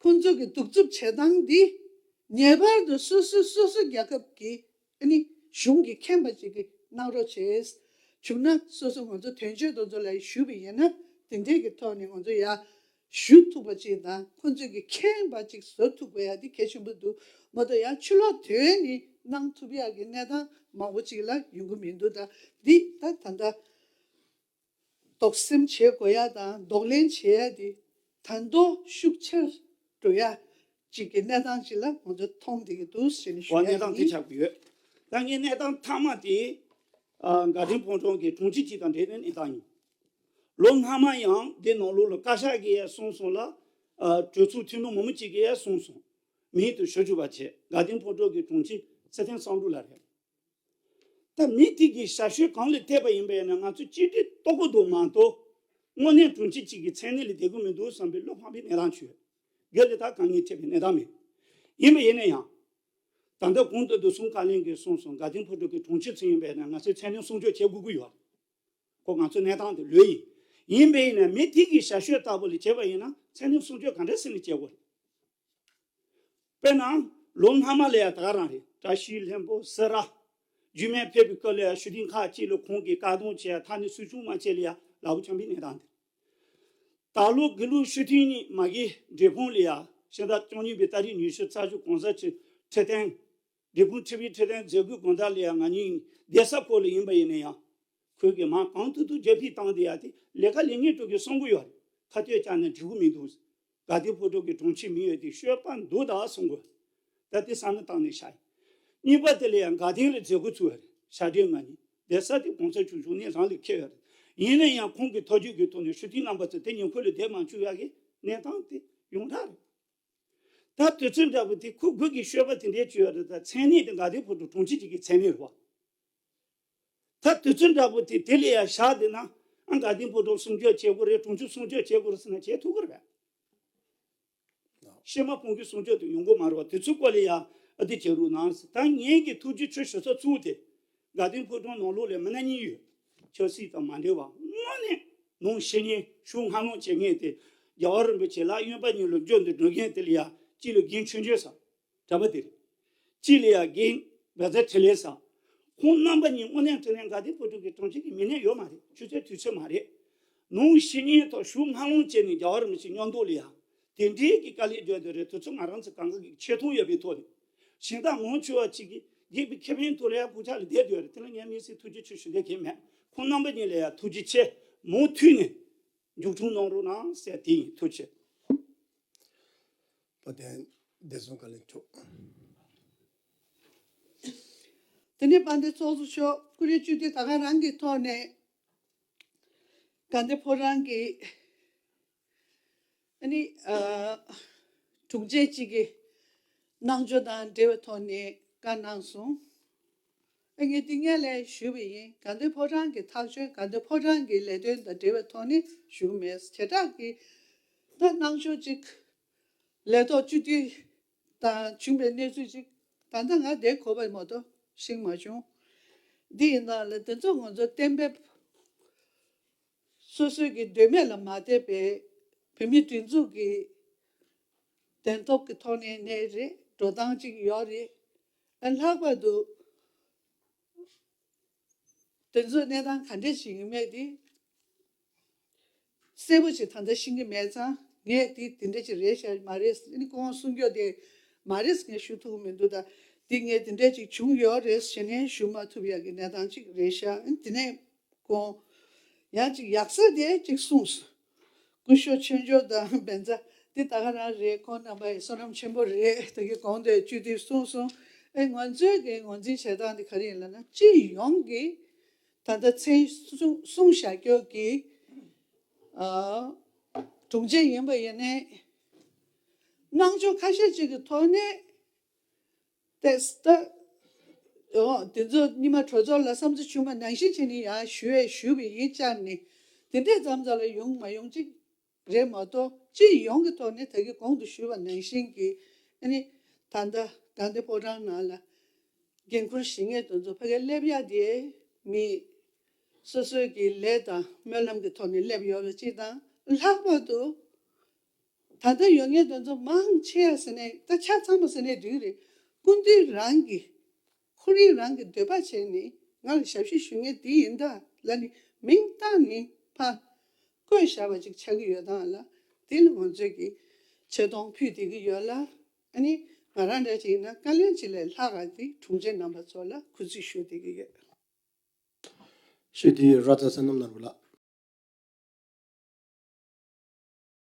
ཁོང་ཚོ་གི་གདུག་རྩུབ་བྱེད་སྟངས་འདི་ངེས་པར་དུ་སོ་སོ་སོ་སོ་རྒྱལ་ཁབ་ཀྱི་ཨ་ནི་གཞུང་གིས་མཁྱེན་པ་ཅིག་གི་གནང་རོགས་བྱས། བྱུང་ན་སོ་སོ་ང་ཚོ་དོན་གཅོད་དེ་ཚོ་ལ་ཞུས་པ་ཡིན་ན། དེ་འདྲས་ཀྱི་ཐོག་ནས་ང་ཚོ་ཡར་ཞུ་ཐུབ་པ་ཅིག་དང་། ཁོང་ཚོ་གིས་མཁྱེན་པ་ཅིག་བཟོ་ཐུབ་དགོས་ཡ་དེ་གལ་ཆེན་པོ་འདུག་མ་གཏོགས་ཡང་ཕྱི་ལོགས་དོན་ནི་གནང་ཐུབ་ཡ་གི་གནས་སྟངས་མང་པོ་ཅིག་ལ་ཡོང་གི་མི་འདུག་ད་འདི་ད་ད་ལྟ་དོགས་ཟོན་བྱེད་དགོས་ཡ་དང་གདོང་ལེན་བྱེད་ཡ་དེ་ད་དུང་ཤུགས་ཆེར་འགྲོ་ཡ་ཅིག་གི་གནས་སྟངས་ཅིག་ལ་ང་ཚོ་མཐོང་བསྡད་ཀྱི་འདུག་ཟེར་ནས་ཞུ་ཡ་ཡིན། གནས་སྟངས་དེ་ཆགས་ཀྱི་ཡོད། ད་ངས་གནས་སྟངས་མཐའ་མ་དེ་ཨ་དགའ་ལྡན་ཕོ་བྲང་གི་དྲུང་ཆེ་གཅིག་དང་འབྲེལ་ནས་གནས་སྟངས་ཡིན། ལོ་སྔ་མ་ཡང་འདི་ནང་ལོགས་ལ་བཀའ་ཤག་གིས་གསུངས་སོང་ལ། ཨ་གྲོས་ཚོགས་ཐུན་མོང་མང་པོ་ཅིག་གིས་གསུངས་སོང་། མིང་དེ་ཞུ་བཅུག་པ་བྱས། དགའ་ལྡན་ཕོ་བྲང་གི་དྲུང་ཆེ་ཚེ་བརྟན་བསམ་གྲུབ་ལགས་རེད། ད་མི་དེ་གི་ཞབས་ཞུ་གང་ལ་བལྟས་པ་ཡིན་པས་ན། ང་ཚོ་གཅིག་སྒྲིལ་གཏོང་གི་འདུག་མ་གཏོགས། དངོས་གནས་དྲུང་ཆེ་གཅིག་གི་མཚན་གནས་ལ་བསྡད་ཀྱི་མི་འདུག་བསམ་པའི་བློ་ཕམ་པའི་གནས་སྟངས་བྱུང་ཡོད། སྒེར་ལ་ད་དཀའ་ངལ་འཕྲད་པའི་གནས་སྟངས་མེད། ཡིན་པ་ཡིན་ན་ཡང་། ད་ལྟ་གོང་དུ་བདེ་སྲུང་བཀའ་བློན་གྱིས་གསུངས་སོང་། དགའ་ལྡན་ཕོ་བྲང་གི་དྲུང་ཆེ་ཚོ་ཡིན་པས་ན་ང་ཚོའི་མཚན་གནས་སྲུང་སྐྱོབ་བྱེད་དགོས་ཀྱི་ཡོད། ཁོ་ང་ཚོའི་གནས་སྟངས་དེ་ལོས་ཡིན། ཡིན་པས་ན་མི་དེ་གི་ཞལ་ཤོད་ལྟ་བུ་ལ་བྱས་པ་ཡིན་ན་མཚན་ཉིད་སྲུང་སྐྱོབ་ག་འདྲ་ཟེར་ནས་བྱེད་དགོས་རེད། དཔེར་ན། ལོ་སྔ་མ་ལ་ཡང་ད་ག་རང་རེད། བཀྲ་ཤིས་ལྷུན་པོ་སེ་ར། རྒྱུད་སྨད་ཕེབས་པའི་སྐབས་ལ་ཡང་ཞུ་ཐེངས་ཁག་ཅིག་ལ་ཁོང་གིས་བཀག་སྡོམ་བྱས། ཐ་ན་གསོ་སྐྱོང་མ་བྱས་ལ་ཡང་ལག་པ་འཆང་བའི་གནས་སྟངས་དེ། ད་ལོ་དགུང་ལོ་ཤུ་ཐེངས་གཉིས་མ་གི་འབྲས་སྤུངས་ལ་ཡང་ཕྱི་ཟླ་བཅུ་གཉིས་པའི་ཏ་རིག་ཉི་ཤུ་རྩ་བཞི་གོང་ས་མཆོག་ཁྲི་སྟེང་། འབྲས་སྤུངས་ཁྲི་པའི་ཁྲི་སྟེང་མཛད་སྒོའི་དགོང་དག་ལ་ཡང་ང་གཉིས་གདན་ས་ཁོག་ལ་ཡིན་པ་ཡིན་ན་ཡང་། ཁོས་ཀྱིས་མར་གང་ཐུབ་ཐུབ་རྒྱབ་ཕྱིར་བཏང་བསྡད་ཡ་དེ་ལས་ཀ་ལས་ངན་སྤྲོ་གི་གསུང་གི་ཡོད་རེད། ཁ་གཏད་བཅག་ན་འགྲིག་གི་མི་འདུག་དགའ་ལྡན་ཕོ་བྲང་གི་དྲུང་ཆེ་མི་ཡོད་དེ་ཤོད་པ་འདུག་ད་གསུང་གི་ཡོད། ད་དེ་བསམ་བློ་བཏང་ནས་བཞག་ཡིན། གཉིས་པ་དེ་ལ་ཡང་དགའ་ལྡན་ལ་མཛད་སྒོ་བཙུགས་ཡོད་རེད། ཞག་སྦྲེལ་ང་གཉིས་གདན་ས་དེ་གོང་ས་མཆོག་བཞུགས་གནས་རང་ལ་འཁེལ་ཡོད་རེད། ཡིན་ན་ཡང་ཁོང་གི་ཐུགས་རྗེ་གི་ཐོག་ནས་ཞུ་ཐེངས་རྣམ་པ་ཚོ་དེ་ཉེ་འཁོར་ལ་བསྡད་མ་བཅུག་ཡ་གི་གནས་སྟངས་དེ་ཡོངས་གྲགས་རེད། ད་དུས་ཚོད་འདྲ་པོ་དེ་ཁོ་དགུ་གི་ཤོད་པ་དེ་འདྲའི་བྱོས་ཡོད་རེད། ད་མཚན་གནས་དེ་དགའ་ལྡན་ཕོ་བྲང་དྲུང་ཆེ་གཅིག་གི་མཚན་གནས་རེད་བ། ད་དུས་ཚོད་འདྲ་པོ་དེ་དེ་ལ་ཡང་བཞག་བསྡད་ན་ཨ་དགའ་ལྡན་ཕོ་བྲང་སྲུང་སྐྱོབ་བྱེད་དགོས་རེད། དྲུང་ཆེ་སྲུང་སྐྱོབ་བྱེད་དགོས་རེད་ཟེར་ན་བྱེད་ཐུབ་ཀྱི་རེད་པས། ཤེས་མ་སྤོང་གི་སྲུང་སྐྱོབ་དེ་ཡོང་གི་མ་རེད་བ། དུས་ཚོད་སྐོར་ལ་ཡང་ཨ་དེ་བྱེད་རོགས་གནང་ཟེར། ད་ངེད་ཀྱི་ཐུགས་རྗེ་ཆེ་ཞུ་ས་གཙོ་བོ་དེ། དགའ་ལྡན་ཕོ་བྲང་ནང་ལོགས་ལ་མི་སྣ་གཉིས་ཡོད། ཆབ་སྲིད་དང་མ་འབྲེལ་བ་དངོས་གནས་ནང་བཤེས་གཉེན་ཞུ་སྔ་ལོང་བྱེད་མཁན་དེ། རྒྱལ་བ་རིན་པོ་ཆེ་ལ་གཡོན་པ་གཉིས་ལ་འཇོན་དུ་འགྲོ་མཁན་དེ་ལ་ཡང་གཅིག་ལ་རྒན་ཆོས་འབྱོར་ཟེར། གྲྭ་པ་དེ་རེད། གཅིག་ལ་ཡང་རྒན་བཛྲ་འཕྲིན་ལས་ཟེར། ཁོང་རྣམ་པ་གཉིས་དངོས་གནས་དྲང་གནས་དགའ་ལྡན་ཕོ་བྲང་གི་དྲུང་ཆེ་གི་མི་སྣ་ཡོད་མ་རེད། ཆུ་ཚོད་དུས་ཚོད་མ་རེད། ནང་བཤེས་གཉེན་ཐོག་ཞུ་སྔ་ལོང་བྱས་ནས་རྒྱལ་བ་རིན་པོ་ཆེ་མཉམ་དུ་ལ་ཡང་དེ་འདྲའི་གི་དཀའ་ལས་བརྒྱབ་དེ་རེད། དུས་ཚོད་ང་རང་ཚོ་གང་ག་གི་ཆེ་མཐོང་ཡོད་པའི་ཐོག་ནས་གཞན་དག་ངོ་ཆེ་བ་གཅིག་གིས་རྒྱལ་པོའི་ཁེ་ཕན་ཐོག་ལ་ཡང་སྐུ་ཕྱག་ལ་བསྡད་སྡོད་རེད། དེ་ལ་ངས་དམིགས་བསལ་ཐུགས་རྗེ་ཆེ་ཞུ་འདོད་མཁན་མེད། ཁོང་རྣམ་པ་གཉིས་ལ་ཡང་ཐུགས་རྗེ་ཆེ། མུ་མཐུད་ནས་མཇུག་སྐྱོང་གནང་རོགས་གནང་ཟེར་དེ་ཡིན། ཐུགས་རྗེ་ཆེ། དཔལ་ལྡན་བདེ་སྲུང་བཀའ་བློན་མཆོག་དེ་ནས་དཔལ་ལྡན་ཚོགས་གཙོ་མཆོག་སྐུ་ངོ་བཅུ་བདུན་ད་ག་རང་གི་ཐོག་ནས་དགའ་ལྡན་ཕོ་བྲང་གི་ཨ་ནི་ཨ་དྲུང་ཆེ་གཅིག་གི་གནང་ཕྱོགས་དང་འབྲེལ་བའི་ཐོག་ནས་བཀའ་གནང་སོང་། ཨ་ངས་འདི་སྔོན་ལ་ཞུས་པ་ཡིན། དགའ་ལྡན་ཕོ་བྲང་གི་ཐག་གཅོད་དགའ་ལྡན་ཕོ་བྲང་གི་ལས་དོན་དང་འབྲེལ་བའི་ཐོག་ནས་ཞུ་གི་མེད། བྱེ་བྲག་གི་ད་གནང་ཕྱོགས་གཅིག་ལས་ཐོག་བཅུད་བསྡུས་དང་བྱུང་བའི་གནས་ཚུལ་ཅིག་ད་ལྟ་ང་དེ་གོ་བ་མ་གཏོགས་ཤེས་མ་བྱུང་། འདི་ཡིན་ན་ལ་དེ་ཚོ་ང་ཚོ་གཏན་འབེབས་སོ་སོའི་གི་འདོད་མོས་ལ་མ་བལྟས་པའི་བོད་མིའི་སྒྲིག་འཛུགས་ཀྱི་གདན་ཐོབ་ཀྱི་ཐོག་ནས་གནས་རེད། འགྲོ་སྟངས་ཅིག་ཡོད་རེད། ཨ་ལྷག་པར་དུ་དེ་ཚོའི་གནས་སྟངས་ག་འདྲས་ཞིག་ཡིན་མེད་དེ་གསལ་པོ་ཞིག་ད་ལྟ་ཤེས་ཀྱི་མེད་ཙང་ངས་དེ་དེ་འདྲ་ཅིག་རེད་ཤག་མ་རེད་ཨ་ནི་ཁོང་གསུང་རྒྱུ་དེ་མ་རེད་ངས་ཞུ་ཐུབ་ཀྱི་མི་འདུག་ད་དེ་ངས་དེ་འདྲ་ཅིག་བྱུང་ཡོད་རེད་ཟེར་ནས་ཞུ་མ་ཐུབ་ཡག་གི་གནས་སྟངས་ཅིག་རེད་ཤག་ཨ་ནི་དེ་ནས་ཁོང་ཡང་ཅིག་ཡག་ས་དེ་ཅིག་གསུངས་སོང་། སྐུ་ཞབས་ཆོས་འབྱོར་དང་བཛྲ་འདི་ད་ག་རང་རེད། ཁོང་རྣམ་པ་ཡི་བསོད་ནམས་ཆེན་པོ་རེད། ད་གི་གོང་དུ་བཅུད་བསྡུས་གསུངས་སོང་། ཨེ་ང་ཚོའི་གི་ངོས་འཛིན་བྱེད་སྟངས་འདི་ག་རེ་ཡིན་ལབ་ན་སྤྱི་ཡོངས་ཀྱི་ད་ལྟ་མཚན་གསུང་གསུང་བཞག་རྒྱུ་གི་ཨ་དྲུང་ཆེ་ཡིན་པ་ཡིན་ནའི་གནང་ཕྱོགས་ཁ་ཤས་ཅིག་གི་ཐོག་ནས་ཏེ་ད་འོ་དེ་ཚོ་སྔོན་མ་གྲོས་ཚོགས་ལ་བསམ་ཚུལ་བྱུང་བ་ནང་བཞིན་བྱས་ནས་ཡང་ཞུ་ཡས་ཞུས་པ་ཡིན་ཙང་ནི་དེ་འདྲས་ཙམ་ཙམ་ལ་ཡོང་མ་ཡོང་ཅིག་རེད་མ་གཏོགས་སྤྱི་ཡོངས་ཀྱི་ཐོག་ནས་ད་གིན་གོང་དུ་ཞུས་པ་ནང་བཞིན་གྱི་ཨ་ནི་ད་ལྟ་དགའ་ལྡན་ཕོ་བྲང་ནང་ལ་འགན་འཁུར་བཞེས་མཁན་དེ་ཚོ་ཕ་གིར་སླེབས་ཡག་དེ་མི་སོ་སོའི་གི་ལས་དང་སྨོན་ལམ་གྱི་ཐོག་ནས་སླེབས་ཡོད་པ་གཅིག་དང་། ལྷག་པར་དུ་ད་ལྟ་ཡོད་མཁན་དེ་ཚོ་མང་ཆེ་ཡ་ཟེར་ནས་ད་ཆ་ཚང་མ་ཟེར་ནས་འགྲིག་གི་རེད། སྐུ་མདུན་རང་གི་ཁོ་རང་རང་གི་འདོད་པ་བྱས་ནས་ང་ལ་ཞབས་ཕྱི་ཞུ་མཁན་འདི་ཡིན་ད་ལབ་ནས་མིང་བཏགས་ནས་ཕར་བཀོད་བཞག་པ་ཅིག་ཆགས་ཀྱི་ཡོད་སྟངས་ལ་དེ་ལ་ང་ཚོས་ཀྱི་ཆེ་མཐོང་ཕུལ་བསྡད་ཀྱི་ཡོད་ལ། ཨ་ནི་ང་རང་འདྲ་ཅིག་ཡིན་ན་བཀའ་བློན་ཅིག་ལས་ལྷག་ག་དེ་དྲུང་ཆེ་རྣམ་པ་ཚོ་ལ་སྐུ་རྩིས་ཞུ་བསྡད་ཀྱི་ཡོད། ཞུ་དེ་ར་ཐ་བསོད་ནམས་ནོར་བུ་ལགས།